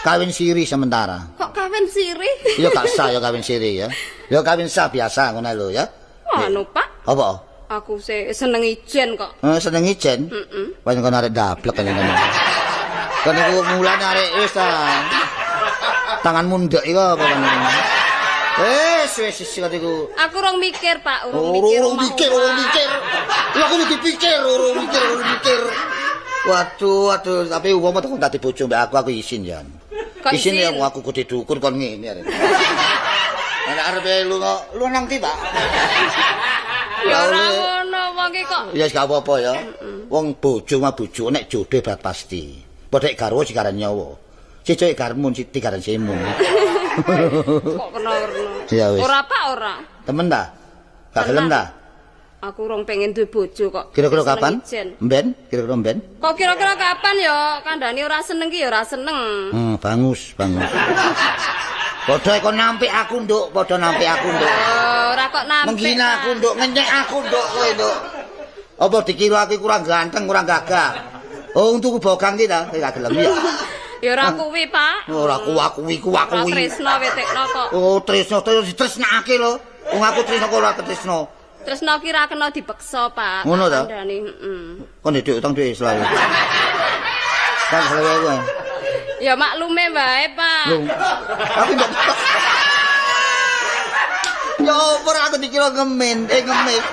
Kawin sirih sementara. Kok kawin sirih? Iya gak sah ya kawin sirih ya. Ya kawin sah biasa ngono lho ya. Anu Pak. Apa? Aku seneng ijen kok. Seneng ijen? Heeh. Pancen kon arek ndablek kene ngene. Kon niku mulane arek wis ta. Tanganmu ndek iku apa kon niku? Wis wis wis iku. Aku rong mikir, Pak, urung mikir. Urung mikir, urung mikir. Lha aku dipikir, urung mikir, urung mikir. Waduh, waduh, tapi wong kok dadi bojo mbek aku isin jan. Isin ya aku kudu dukun kon ngene arek. Nek arepe lunga, lu nang ndi, Pak? Ya ora ngono wong iki kok. Ya wis gak apa-apa ya. Wong bojo mah bojo nek jodoh berat pasti. Padha garwa sikaran nyawa. Sijik garmun siti garan semu. Kok kena-kena. Ya wis. Ora Pak, ora. Temen ta? Gak gelem ta? Aku rong pengen duwe bojo kok. Kira-kira kapan? Mben, kira-kira mben. Kok kira-kira kapan ya? Kandhane ora seneng ki ya ora seneng. Bangus, bangus. Padha kon nampik aku, Nduk, padha nampik aku, Nduk. Ora kok nampik. Menghina aku, Nduk, ngenyek aku, Nduk, kowe, Nduk. Apa dikira aku kurang ganteng, kurang gagah? Oh, tuku bogang ki ta, gak gelem ya. Ya ora kuwi, Pak. Ora kuwi, kuwi. Ora tresno wetekno kok. Oh, tresno, tresno ditresnake lho. Wong aku tresno kok ora ketresno. Tresno ki ra kena dipeksa, Pak. Ngono ta? Kandhane, heeh. Kon ndek utang dhuwit selawe. Kan selawe kowe. Ya maklume wae, Pak. Lho. Aku ndak. Ya ora aku dikira ngemen, ngemis.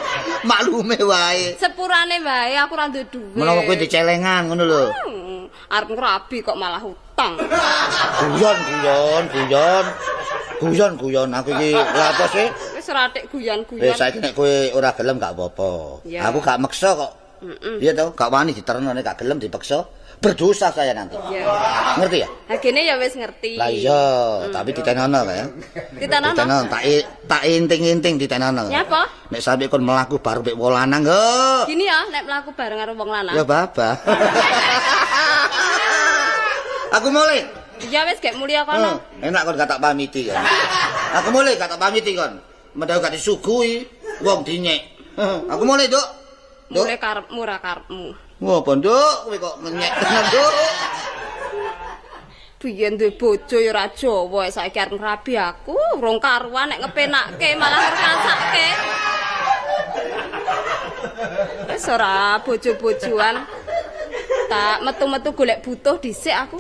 Maklume wae. Sepurane wae aku ora duwe dhuwit. Menawa kowe dicelengan ngono lho. Arep ngrabi kok malah utang. Guyon, guyon, guyon. Guyon, guyon aku iki lha apa sih? Wis ora atik guyon-guyon. Wis saiki nek kowe ora gelem gak apa-apa. Aku gak meksa kok. Iya to, gak wani diterno nek gak gelem dipeksa. Berdosa saya nanti. Iya. Ngerti ya? Hagene ya wis ngerti. Lah iya, tapi ditenono ya. Ditenono. Tak inting-inting ditenono. Nyapa? Nek sampe kon mlaku bareng mek wong lanang, oh. Gini ya, nek mlaku bareng karo wong lanang. Ya babah. Aku mulih. Ya wis gek mulya kono. Enak kon gak tak pamiti ya. Aku mulih gak tak pamiti kon. Mendaw gak disuguhi wong dinyek. Aku mulih, Nduk. Mulih karepmu ra karepmu. Ngopo, Nduk? Kowe kok ngenyek tenan, Nduk. Biyen duwe bojo ya ora Jawa, saiki arep ngrabi aku, urung karuan nek ngepenakke malah ngrasake. Wis ora bojo-bojoan. Tak metu-metu golek butuh dhisik aku.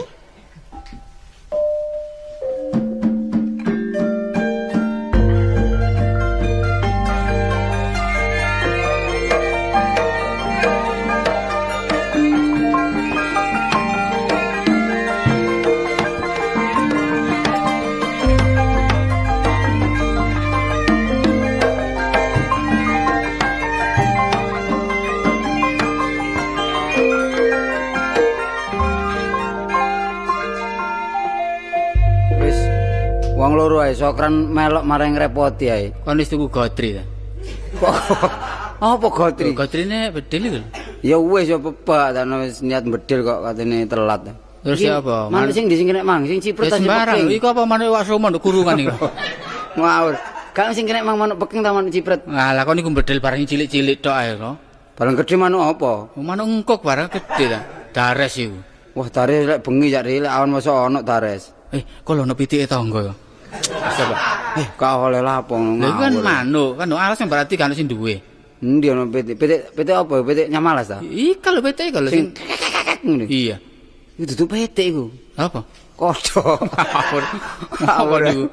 Wong loro ae sokran melok marang ngrepoti ae. Kon wis tuku gotri ta? Kok apa gotri? Gotrine bedil iku lho. Ya wis ya bebak ta wis niat bedil kok katene telat. Terus ya apa? Manuk sing ndi sing kena mang sing cipret ta sing peking. Iku apa manuk iwak somo nduk kurungan iku. Ngawur. Gak sing kena mang manuk peking ta manuk cipret. Lah kon iku bedil barang cilik-cilik tok ae kok. Barang gedhe manuk apa? Manuk engkok barang gedhe ta. Dares iku. Wah, dares lek bengi jak lek awan mosok ono dares. Kok lho ono pitike tangga ya? Coba. Gak oleh lapo ngono. Lha iku kan manuk, kan alas yang berarti kan sing duwe. Endi ono pitik? Pitik pitik apa? Pitik nyamalas ta? Iki lho pitik iku lho sing ngene. Iya. Iku dudu pitik iku. Apa? Kodho. Apa niku?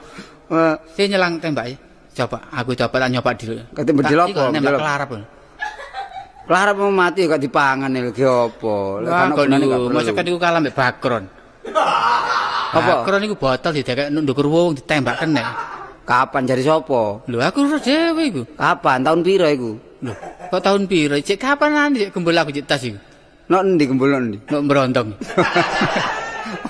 Sing nyelang tembake. Coba aku coba tak nyoba dulu. Kate bedil apa? Nembak kelarap. Kelarap mau mati kok dipangan lho ge apa? Lek kan gunane gak perlu. Mosok kan iku kalah mbek bakron. Apa? Bakron iku botol didekek ndukur wong ditembak kena. Kapan jari sapa? Lho aku ora dhewe iku. Kapan? Tahun piro iku? Lho, kok tahun piro? Cek kapan cek gembul aku cek tas iku. Nok endi gembul nok endi? Nok Brontong.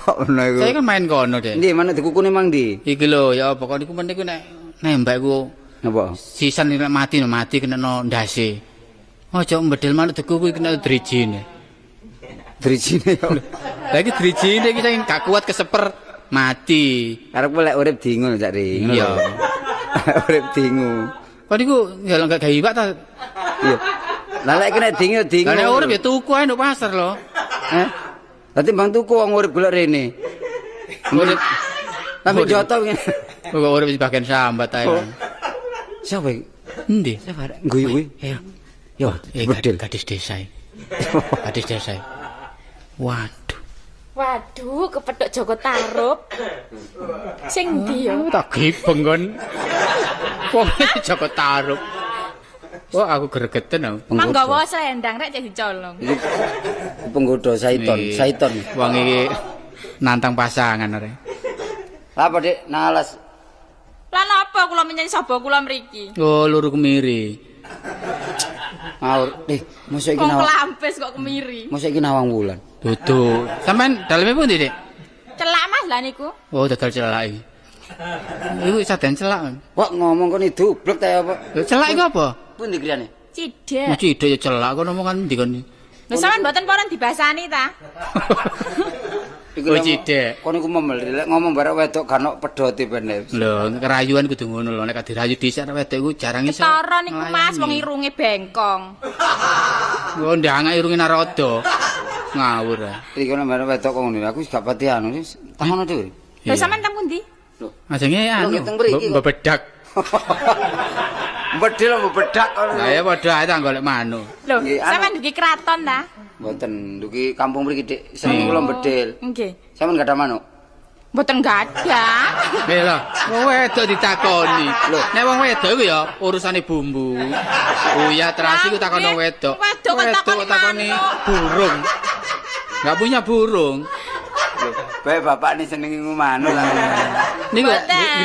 Kok ngono iku? Saya kan main kono, Dek. Endi mana dikukune mang ndi? Iki lho, ya apa kok niku meneh iku nek nembak iku napa? Sisan nek mati no mati kena no ndase. Ojo mbedil manuk dikuku kena drijine. Drijine ya. Lah iki drijine iki sing gak kuat keseper mati. Karepku lek urip dingu lho, Cak Ri. Iya. Urip dingu. Kok niku ya gak gawe iwak ta? Iya. Lah lek kena dingu dingu. Lah nek urip ya tuku ae nduk pasar lho. Heh. Lah timbang tuku wong urip golek rene. Urip tapi joto ngene. Kok urip di bagian sambat ae. Siapa iki? Endi? Siapa arek guyu kuwi? Ayo. Yo, bedil gadis desa iki. Gadis desa. Waduh. Waduh, kepethuk Joko Tarub. Sing ndi ya? Tak gibeng kon. Wong Joko Tarub. Wah, aku gregeten aku. Manggawa selendang rek cek dicolong. Penggoda Saiton, Saiton. Wong iki nantang pasangan arek. Lah apa, Dik? Nang alas. Lah napa kula menyanyi sapa kula mriki? Oh, luru kemiri. Ngawur. Mosok iki nawang. Kok lampes kok kemiri. Mosok iki Nawang Wulan. Dudu. Sampeyan daleme pundi, Dik? Celak Mas lah niku. Oh, dodol celak iki. Iku saden celak. Kok ngomong kon dublek ta apa? Lho celak iku apa? Pundi griyane? Cidek. Cidek ya celak kono omongan ndi kon. Lho sampean mboten purun dibasani ta? Iku cidek. Kon iku memel lek ngomong barek wedok gak ono pedote ben. Lho kerayuan kudu ngono lho nek dirayu dhisik arek wedok iku jarang iso. Ketara niku Mas wong irunge bengkong. Oh ndangak irunge naroda. Ngawur ah. Iki nek barek wedok kok ngono aku gak pati anu takono dhewe. Lho sampean teng pundi? Lho ajenge anu bebedak. Bedil bebedak kono. Lah ya padha ae ta golek manuk. Lho, sampean ndugi kraton ta? Mboten, ndugi kampung mriki Dik. Seneng kula bedil. Nggih. Sampeyan gadah manuk? Mboten gadah. Lha lho, wong wedok ditakoni. Lho, nek wong wedok iku ya urusane bumbu. Uyah terasi iku takono wedok. Wedok takoni burung. Enggak punya burung. Lho, bae bapak ni seneng manuk lah. Niku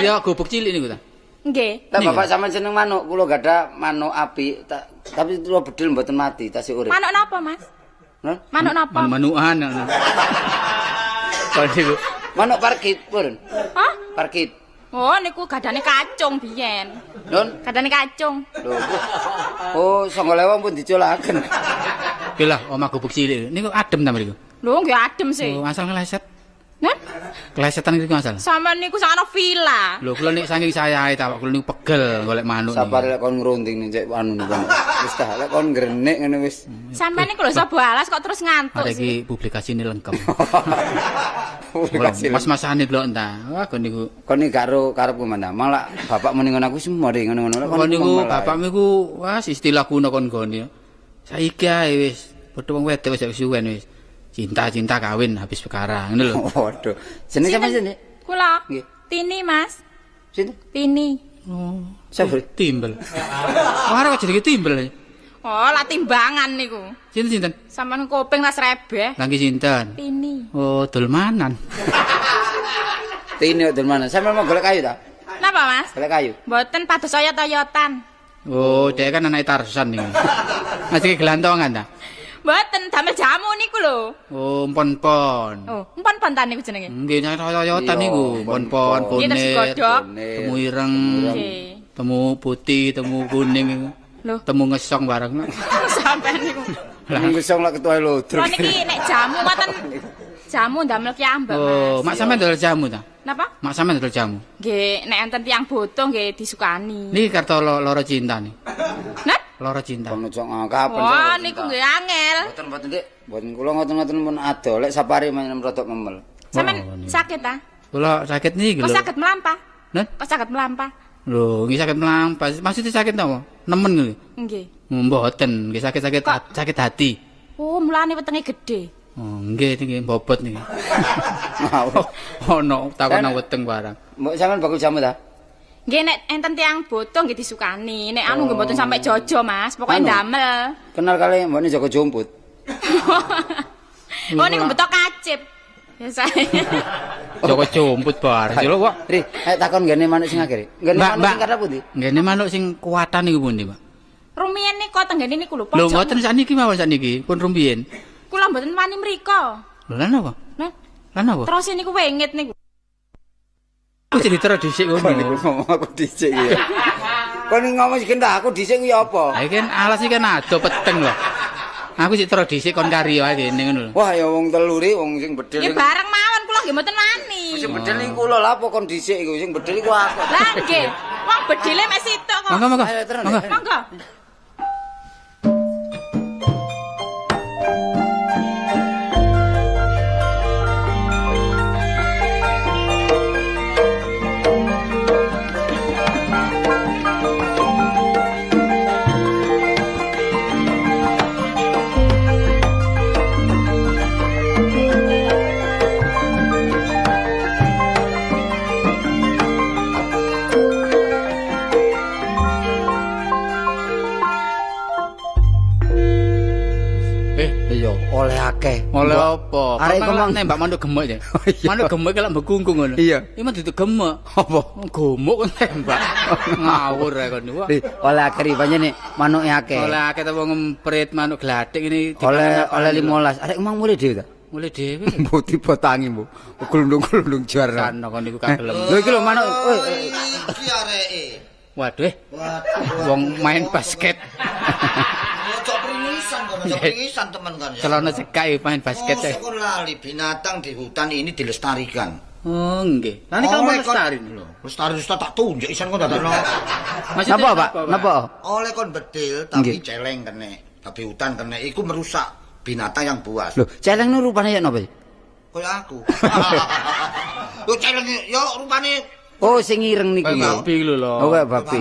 griya gobok cilik niku ta? Nggih. Lah bapak sampean seneng manuk, kula gadah manuk apik, tapi kula bedil mboten mati, tasih urip. Manuk napa, Mas? Hah? Manuk napa? Manukan. Kok niku manuk parkit, purun. Hah? Parkit. Oh, niku gadane kacung biyen. Nun? Gadane kacung. Lho. Oh, 9.000 pun dicolaken. Ki lah omah gubuk cilik. Niku adem ta mriku? Lho, nggih adem sih. Oh, asal ngeleset. Nen? Klesetan niku asal. Sampeyan niku sakno villa. Lho, kula nek saking sayahe ta, kula niku pegel golek manuk. Sabar lek kon ngrunding nek anu niku. Wis ta, lek kon ngrenik ngene wis. Sampeyan niku lho sapa alas kok terus ngantuk. Arek iki publikasine lengkap. Publikasi. Mas-masane delok entah. Wah, kon niku. Kon iki karo karepku mandah. Malah bapak muni ngono aku wis mari ngono-ngono. Kon niku bapakmu iku wah istilah kuno kon gone. Saiki ae wis padha wong wedok wis suwen wis. Cinta-cinta kawin habis perkara ngono lho. Waduh. Jenenge sapa jenenge? Kula. Nggih. Tini, Mas. Sinten? Tini. Oh, sapa? Timbel. Wah, kok jenenge timbel. Oh, lah timbangan niku. Sinten-sinten? Sampeyan kuping tas rebeh. Lah nggih sinten? Tini. Oh, dolmanan. Tini dolmanan. Sampeyan mau golek kayu ta? Napa, Mas? Golek kayu. Mboten pados oyot-oyotan. Oh, dhek kan anake Tarsan niku. Masih gelantongan ta? Mboten damel jamu niku lho. Oh, empon-pon. Oh, empon-pon ta niku jenenge? Nggih, oyot-oyotan niku, empon-pon, kunir, temu ireng, temu putih, temu kuning. Lho, temu ngesong bareng. Sampeyan niku. Temu ngesong lak ketuae lodruk. Lho niki nek jamu ngoten jamu ndamel kiyambak, Mas. Oh, mak sampean dodol jamu ta? Napa? Mak sampean dodol jamu. Nggih, nek enten tiyang butuh nggih disukani. Niki karto loro cinta nih. Napa? Loro cinta. Kono cok kapan? Wah, niku nggih angel. Mboten mboten Dik. Mboten kula ngoten-ngoten pun ado lek sapari menem rodok memel. Sampeyan sakit ta? Kula sakit niki lho. Kok saged mlampah? Napa? Kok saged mlampah? Lho, nggih sakit mlampah. Maksudnya sakit napa? Nemen lho. Nggih. Mboten, nggih sakit-sakit sakit hati. Oh, mulane wetenge gedhe. Oh, nggih niki bobot niki. Ono takon nang weteng barang. Mbok sampean bakul jamu ta? Nggih nek enten tiyang butuh nggih disukani. Nek anu nggih mboten sampe jojo, Mas. Pokoke ndamel. Kenal kali mbokne Joko Jumput. Oh niku beto kacip. Biasane. Joko Jumput bareng lho kok. Ri, takon nggene manuk sing akhir. Nggene manuk sing kathah pundi? Nggene manuk sing kuwatan niku pundi, Pak? Rumiyin niku tenggene niku lho. Lho mboten sakniki mawon sakniki, pun rumiyin. Kula mboten wani mriko. Lho lha napa? Lah lha napa? Terus niku wengit niku. Aku jadi terus dhisik ngono. Kon niku ngomong aku dhisik iki. Kon ngomong sik endah aku dhisik kuwi apa? Ha iki kan alas iki kan ado peteng lho. Aku sik terus dhisik kon karya ae kene ngono lho. Wah ya wong telu ri wong sing bedil. Ya bareng mawon kula nggih mboten wani. Sing bedil iku kula lha apa kon dhisik iku sing bedil iku aku. Lah nggih. Wong bedile mek sitok kok. Monggo monggo. Monggo. Monggo. Oleh akeh. Oleh apa? Arek iku mang nembak manuk gemuk ya. Manuk gemuk iki lak mbekungkung ngono. Iya. Iki mah duduk gemuk. Apa? Gemuk kon tembak. Ngawur ae kon niku. Oleh akeh ripane manuke akeh. Oleh akeh ta wong ngemprit manuk glathik ini oleh oleh 15. Arek mang mulih dhewe ta? Mulih dhewe. Mbok tiba tangi, Mbok. Glundung-glundung jar. Kan kon niku kagelem. Lho iki lho manuk. Iki areke. Waduh. Wong main basket. Ojo pringisan kono, ojo pringisan temen kan ya. Celana cekak main basket. Mosok kon lali binatang di hutan ini dilestarikan. Oh nggih. Lah niki kamu lestari lho. Lestari tak tunjuk isan kon dadakno. Napa, Pak? Napa? Oleh kon bedil tapi celeng kene, babi hutan kene iku merusak binatang yang buas. Lho, celeng nu rupane ya napa? Kaya aku. Lho celeng ya rupane. Oh, sing ireng niku ya. Babi lho. Oh, kaya babi.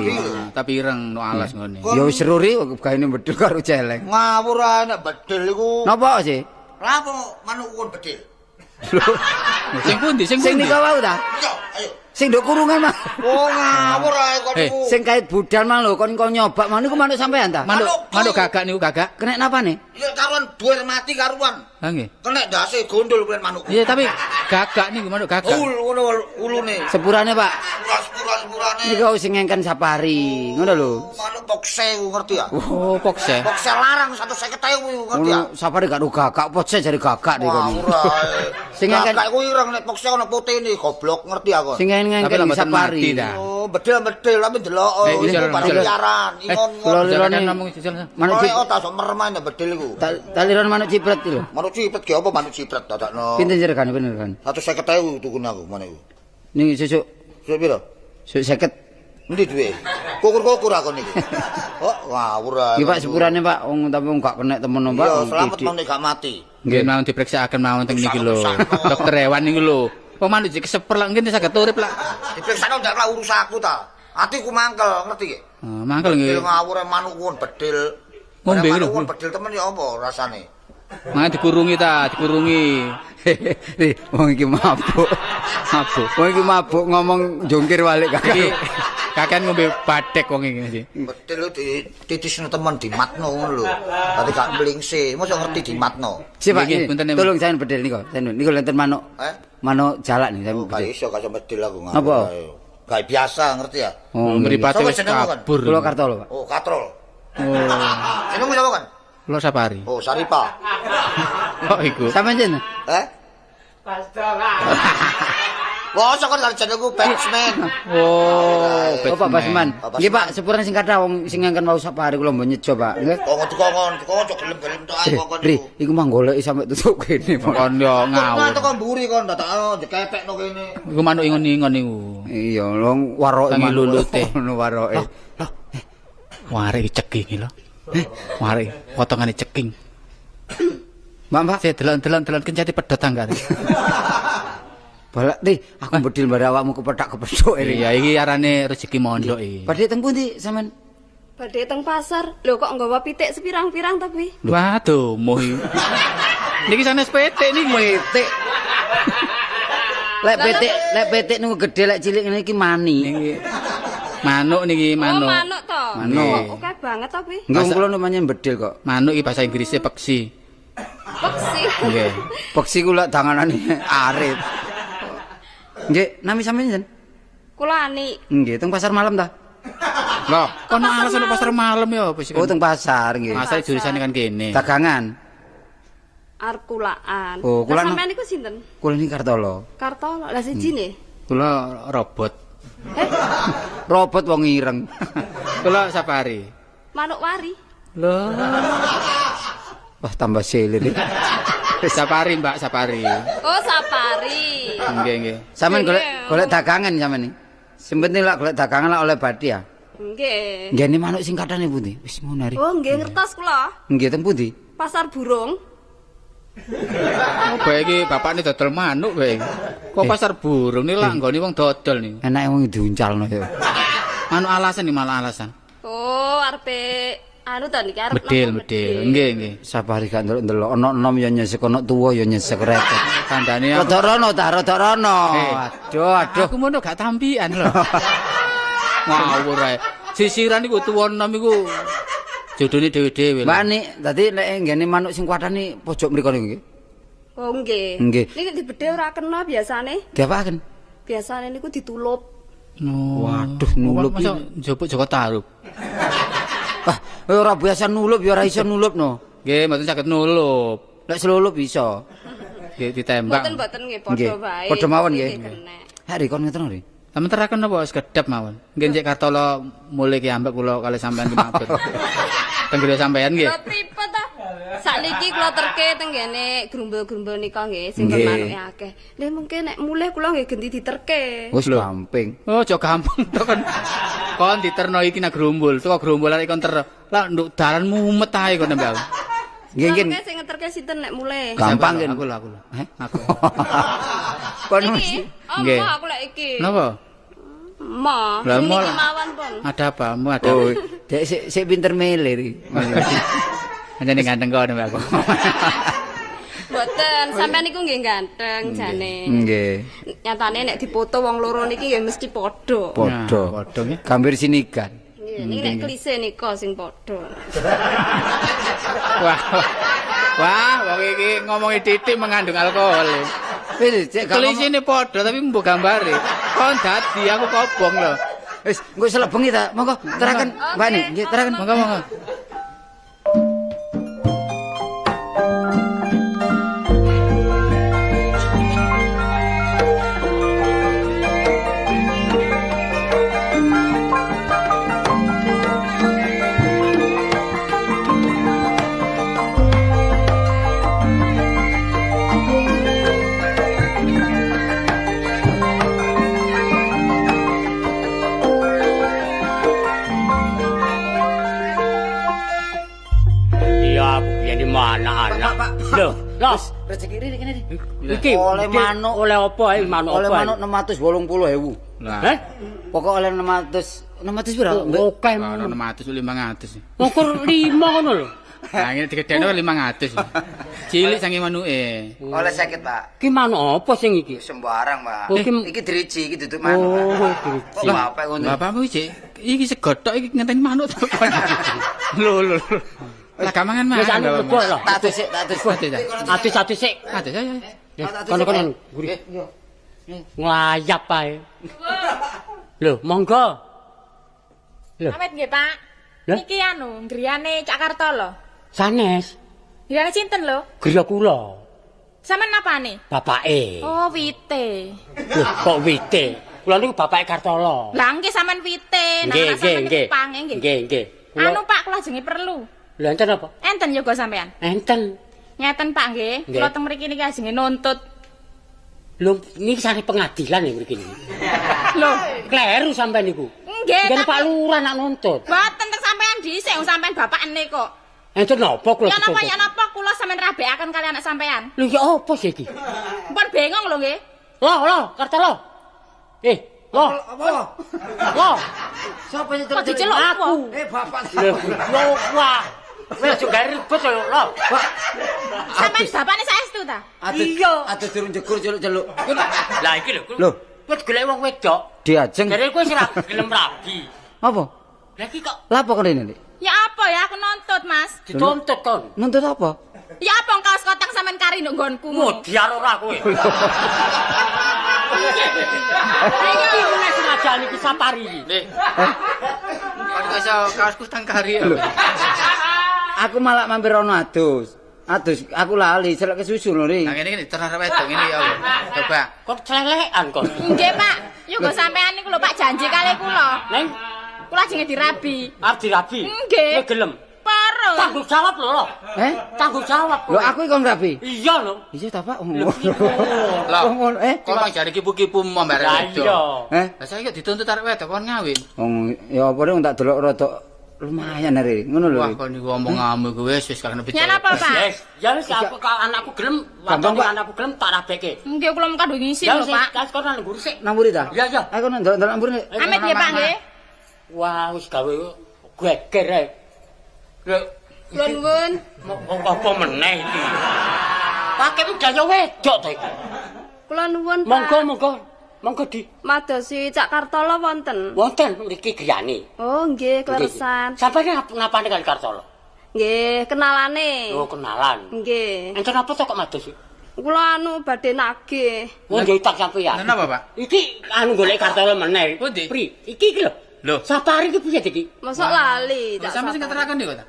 Tapi ireng no alas ngene. Ya wis ruri gaene bedil karo celeng. Ngawur ae nek bedil iku. Napa sih? Lah apa manuk kon bedil? Lho, sing pundi sing pundi? Sing nika wau ta? Iya, ayo. Sing nduk kurungan mah. Oh, ngawur ae kon niku. Sing kait budal mah lho, kon kon nyobak mah niku manuk sampean ta? Manuk gagak niku gagak. Kenek napane? Iya, karuan buer mati karuan. Ha nggih. Kenek ndase gondol kuwi manuk. Iya, tapi gagak niku manuk gagak. Ul ngono ulune. Sepurane, Pak. Sepurane. Niku sing ngengken safari, ngono lho. Manuk pokse ngerti ya? Oh, pokse. Pokse larang 150.000 ngerti ya? Safari gak gagak, pokse jare gagak niku. Ngawur ae. Sing ngengken gagak iku ireng nek pokse ana putihne goblok ngerti aku. Sing ngengken safari. Oh, bedil-bedil tapi ndelok iku barang liaran, ingon-ingon. Manuk cipret ta sok merem nek bedil iku. Taliran manuk cipret iki lho. Manuk cipret ki apa manuk cipret dadakno. Pinten regane pinten regane? 150.000 tukune aku manuk iku. Niki sesuk. Sesuk piro? Sesuk 50. Endi duwe? Kukur-kukur aku niki. Oh, ngawur ae. Iki Pak sepurane Pak, wong tapi wong gak kenek temen Pak. Iya, selamat mong nek gak mati. Nggih, mawon diperiksakaken mawon teng niki lho. Dokter hewan niku lho. Wong manuk jek keseper lak nggih saged urip lak. Diperiksakno ndak lah urus aku ta. Atiku mangkel, ngerti nggih? Oh, mangkel nggih. Ngawur manuk kon bedil. Ngombe lho. Manuk kon bedil temen ya apa rasane? Mangan dikurungi ta, dikurungi. Ri, wong iki mabuk. Mabuk. Wong iki mabuk ngomong jongkir walik kakek. Kakean ngombe badek wong iki sih. Bedil dititisno temen dimatno ngono lho. Dadi gak mlingse, mosok ngerti dimatno. Sik Pak, tolong sampean bedil niku. Sampean niku lenten manuk. Eh? Manuk jalak nih sampean. Gak iso gak iso bedil aku ngawur. Napa? Gak biasa ngerti ya. Oh, mripate wis kabur. Kula Kartolo, Pak. Oh, Katrol. Oh. Jenengmu sapa kan? Kula Sapari. Oh, Saripa. Kok iku? Sampeyan jeneng? Eh? Pastola. Wah, sok kan jenengku Batman. Oh, Bapak Basman. Nggih, Pak, sepurane sing kathah wong sing ngengken wau Sapari kula mbok nyejo, Pak. Nggih. Kok dikongkon, dikongkon cok gelem-gelem tok ae kok niku. Iku mah goleki sampe tutup kene. Kon yo ngawur. Kok teko mburi kon dadakno dikepekno kene. Iku manuk ingon-ingon niku. Iya, wong waroke manuk lulute. Ngono waroke. Loh. Warek ceking lho. Mari, potongane ceking. Mbak, Mbak, saya delok-delok kencati pedhot tanggane. Balak nih, aku bedil bare awakmu kepethak-kepethuk iki. Iya, iki arane rezeki mondok iki. Badhe teng pundi sampean? Badhe teng pasar. Lho kok nggawa pitik sepirang-pirang tapi? Waduh, moh iki. Niki sanes pitik niki. Pitik. Lek pitik niku gedhe, lek cilik ngene iki mani. Niki manuk niki manuk. Oh, manuk to. Manuk. Oke banget tapi. Nggih, kula namanya bedil kok. Manuk iki bahasa Inggrisnya peksi. Peksi. Nggih. Peksi ku lek danganane arit. Nggih, nami sampeyan sinten? Kula Ani. Nggih, teng pasar malam ta? Lho, kono alasan pasar malam ya apa sih? Oh, teng pasar nggih. Pasar jurusane kan kene. Dagangan. Arep kulaan. Oh, kulaan. Sampeyan niku sinten? Kula niki Kartolo. Kartolo. Lah siji ne? Kula robot. Robot wong ireng. Kula Sapari. Manuk wari. Lho. Wah, tambah selir. Sapari, Mbak, Sapari. Oh, Sapari. Nggih, nggih. Sampeyan golek dagangan sampeyan iki. Sing penting lak golek dagangan lak oleh bathi ya. Nggih. Nggene manuk sing kathane pundi? Wis ngono ari. Oh, nggih ngertos kula. Nggih, teng pundi? Pasar burung. Oh, bae iki bapakne dodol manuk bae. Kok pasar burung niki lak nggone wong dodol niku. Enake wong diuncalno ya. Manuk alasan iki malah alasan. Oh, arepe anu to niki arep bedil. Nggih, nggih. Sapari gak ndelok-ndelok ana enom ya nyesek ana tuwa ya nyesek repot. Kandhane rada rono ta, rada rono. Aduh, aduh. Aku mono gak tampian lho. Ngawur ae. Sisiran iku tuwa enom iku jodone dhewe-dhewe. Mbak Ani, dadi nek nggene manuk sing kuathane pojok mriko niku nggih. Oh nggih. Nggih. Niki dibedhe ora kena biasane. Diapakaken? Biasane niku ditulup. Oh. Waduh, nulup. Masa njupuk Joko Tarub. Ah, ora biasa nulup ya ora iso nulup no. Nggih, mboten saged nulup. Lek selulup iso. Ditembak. Mboten-mboten nggih padha wae. Padha mawon nggih. Ha ri kon ngeten ri. Sampeyan teraken napa sekedhap mawon. Nggih Cek Kartolo mulih ki ambek kula kali sampean ki mampir. Teng griya sampean nggih. Lha pripun ta? Sakniki kula terke teng ngene grumbul-grumbul nika nggih sing manuke akeh. Lha mungkin nek mulih kula nggih genti diterke. Wis gampang. Oh, aja gampang to kon. Kon diterno iki nang grumbul, teko grumbul arek kon ter. Lah nduk dalan mumet ae kon mbak. Nggih nggih. Sing ngeterke sinten nek mulih? Gampang nggih. Aku lho aku lho. Aku. Kon mesti. Nggih. Aku lek iki. Napa? Ma, sing niki mawon pun. Ada apa? Mu ada. Oh, dek sik pinter milih iki. Anjene ganteng kok mbak aku. Mboten, sampean niku nggih ganteng jane. Nggih. Nyatane nek dipoto wong loro niki nggih mesti padha. Padha. Padha nggih. Gambir sinigan. Nggih, niki nek klise nika sing padha. Wah. Wah, wong iki ngomongi titik mengandung alkohol. Wis, cek klisine padha tapi mbok gambare. Kon dadi aku kobong lho. Wis, engko selebengi ta. Monggo teraken Mbak Ni. Nggih, teraken. Monggo, monggo. Lho, lho, rezeki rene kene. Iki oleh manuk, oleh apa ae manuk apa? Oleh manuk 680.000. Lah. Heh? Pokok oleh 600 piro? Oke, 600 500. Ukur 5 ngono lho. Nah, ngene digedhekno 500. Cilik saking manuke. Oleh 50, Pak. Ki manuk apa sing iki? Sembarang, Pak. Iki driji, iki duduk manuk. Oh, driji. Kok bapak ngono? Bapakmu iki iki segothok iki ngenteni manuk to. Lho lho. Lah gamangan mah. Wis anu kebok lho. Tak atus sik, tak atus. Atus-atus sik. Atus ayo. Kono-kono. Nglayap ae. Lho, monggo. Lho. Amit nggih, Pak. Niki anu, griyane Cak Kartolo. Sanes. Griyane sinten lho? Griya kula. Sampeyan napane? Bapake. Oh, wite. Lho, kok wite? Kula niku bapake Kartolo. Lah nggih sampean wite, nah sampean niku pange nggih. Nggih, nggih. Anu Pak, kula jenenge perlu. Lho enten apa? Enten yoga sampean. Enten. Ngeten Pak nggih, kula teng mriki niki ajenge nuntut. Lho niki sane pengadilan ya mriki niki. Lho, kleru sampean niku. Nggih, tapi Pak Lurah nak nuntut. Mboten teng sampean dhisik wong sampean bapakne kok. Enten napa kula? Ya napa ya napa kula sampean rabekaken kali anak sampean. Lho ya apa sih iki? Mpun bengong lho nggih. Lho, lho, Kartolo. Lho. Apa? Lho. Sapa sing diceluk aku? Bapak. Lho, wah. Wis aja gawe ribet lho, lho. Sampeyan bapakne saestu ta? Iya. Aduh durung jegur celuk-celuk. Lah iki lho. Lho, kowe golek wong wedok. Diajeng. Jare kowe wis ora gelem rabi. Apa? Lah iki kok lha apa kene ini? Ya apa ya aku nuntut, Mas. Dituntut kon. Nuntut apa? Ya apa kaos kotang sampean kari nduk nggonku. Modiar ora kowe. Iki meneh sing ngajani iki Sapari iki. Lho. Kon iso kaos kutang kari. Aku malah mampir ono adus. Adus aku lali selek kesusu lho ri. Nah ngene iki diterah wedok ngene ya. Coba. Kok celelekan kon. Nggih, Pak. Yo sampean niku lho Pak janji kali kula. Neng kula jenenge dirabi. Arep dirabi? Nggih. Kowe gelem? Pareng. Tanggung jawab lho lho. Eh? Tanggung jawab. Lho aku iki kon rabi. Iya lho. Iya ta, Pak. Lho, kok mang jare kipu-kipu mbak arek wedok. Iya. Eh? Lah saiki dituntut arek wedok kon ngawin. Wong ya apa rek tak delok rada lumayan arek. Ngono lho. Wah, kon niku omonganmu iku wis wis karena percaya. Ya napa, Pak? Wis, ya wis aku anakku gelem, watone anakku gelem tak rabeke. Nggih kula mung kadung ngisi lho, Pak. Ya wis, kon nang mburi sik. Nang mburi ta? Iya, iya. Aku nang ndelok mburi. Amit nggih, Pak nggih. Wah, wis gawe geger ae. Lho, nuwun. Apa meneh iki? Pakemu daya wedok ta iki. Kula nuwun, Pak. Monggo, monggo. Monggo di. Madosi Cak Kartolo wonten. Wonten mriki griyane. Oh, nggih, kleresan. Sampeyan napane kali Kartolo? Nggih, kenalane. Oh, kenalan. Nggih. Enten apa to kok madosi? Kula anu badhe nagih. Oh, nggih utang sampeyan. Napa, Pak? Iki anu golek Kartolo meneh. Pundi? Pri, iki iki lho. Lho, Sapari iki piye iki? Mosok lali. Sampe sing keterakan niku ta?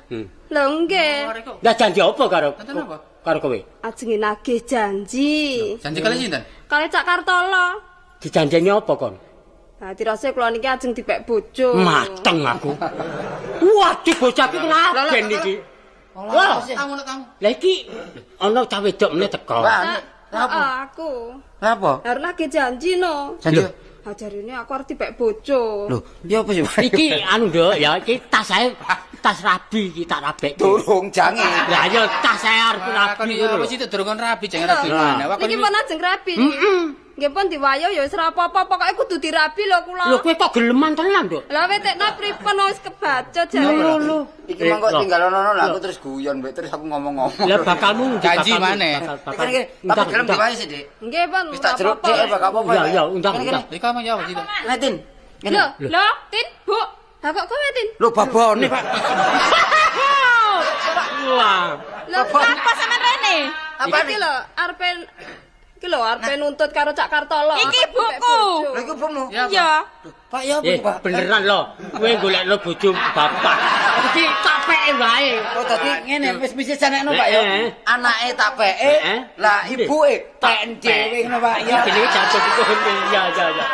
Lho nggih. Lah janji apa karo? Enten apa? karo kowe? Ajenge nagih janji. Janji kali sinten? Kali Cak Kartolo. Dijanjeni apa kon? Nah, tirose kula niki ajeng dipek bojo. Mateng aku. Waduh, bocah iki kelaben iki. Wah, Kamu nek kamu. lah iki ana cah wedok meneh teko. Lah, Heeh, aku. Lah apa? Harus nagih janji no. Janji. Ah, jarine aku arep dipek bojo. Lho, ya apa sih? Pak? Iki anu Nduk ya, iki tas ae tas rabi iki tak rabekke. Durung jange. Lah ya tas ae arep Kon rabi ya ngono apa lho. sih durung kon rabi jangan rabi mana. Wah, kon Niki pun ajeng rabi. Heeh. Nggih pun diwayo ya wis ora apa-apa, pokoke kudu dirabi lho kula. Lho kowe kok geleman tenan, Nduk? Lah wetekna pripun wis kebaca jare. Lho lho. Iki mongko tinggal ono lah aku terus guyon mbek terus aku ngomong-ngomong. Lah bakalmu ndi Janji bakalmu? maneh. Bakal. Kene tapi gelem diwayo sih, Dik. Nggih pun Wis tak jeruk Dik, apa gak apa-apa. Ya ya undang undang. Iki kamu ya apa sih? Netin. Ngene. Lho, lho, Tin, Bu. Lah kok kowe Tin? Lho babone, Pak. Wah. Lho, Apa sampean rene? Apa iki lho arepe iki lho arepe nuntut karo Cak Kartolo. Iki Aku dipek ibuku. bojo. Lho iku ibumu. Iya. Pak ya apa Eh, Pak? beneran lho. Kowe golekno bojo bapak. Iki tak peke wae. Oh dadi ngene wis mesti sanekno Pak ya. Heeh. Anake tak peke, Heeh. lah ibuke peken dhewe ngono Pak ya. Iki jenenge jatuh iku. Ya ya ya.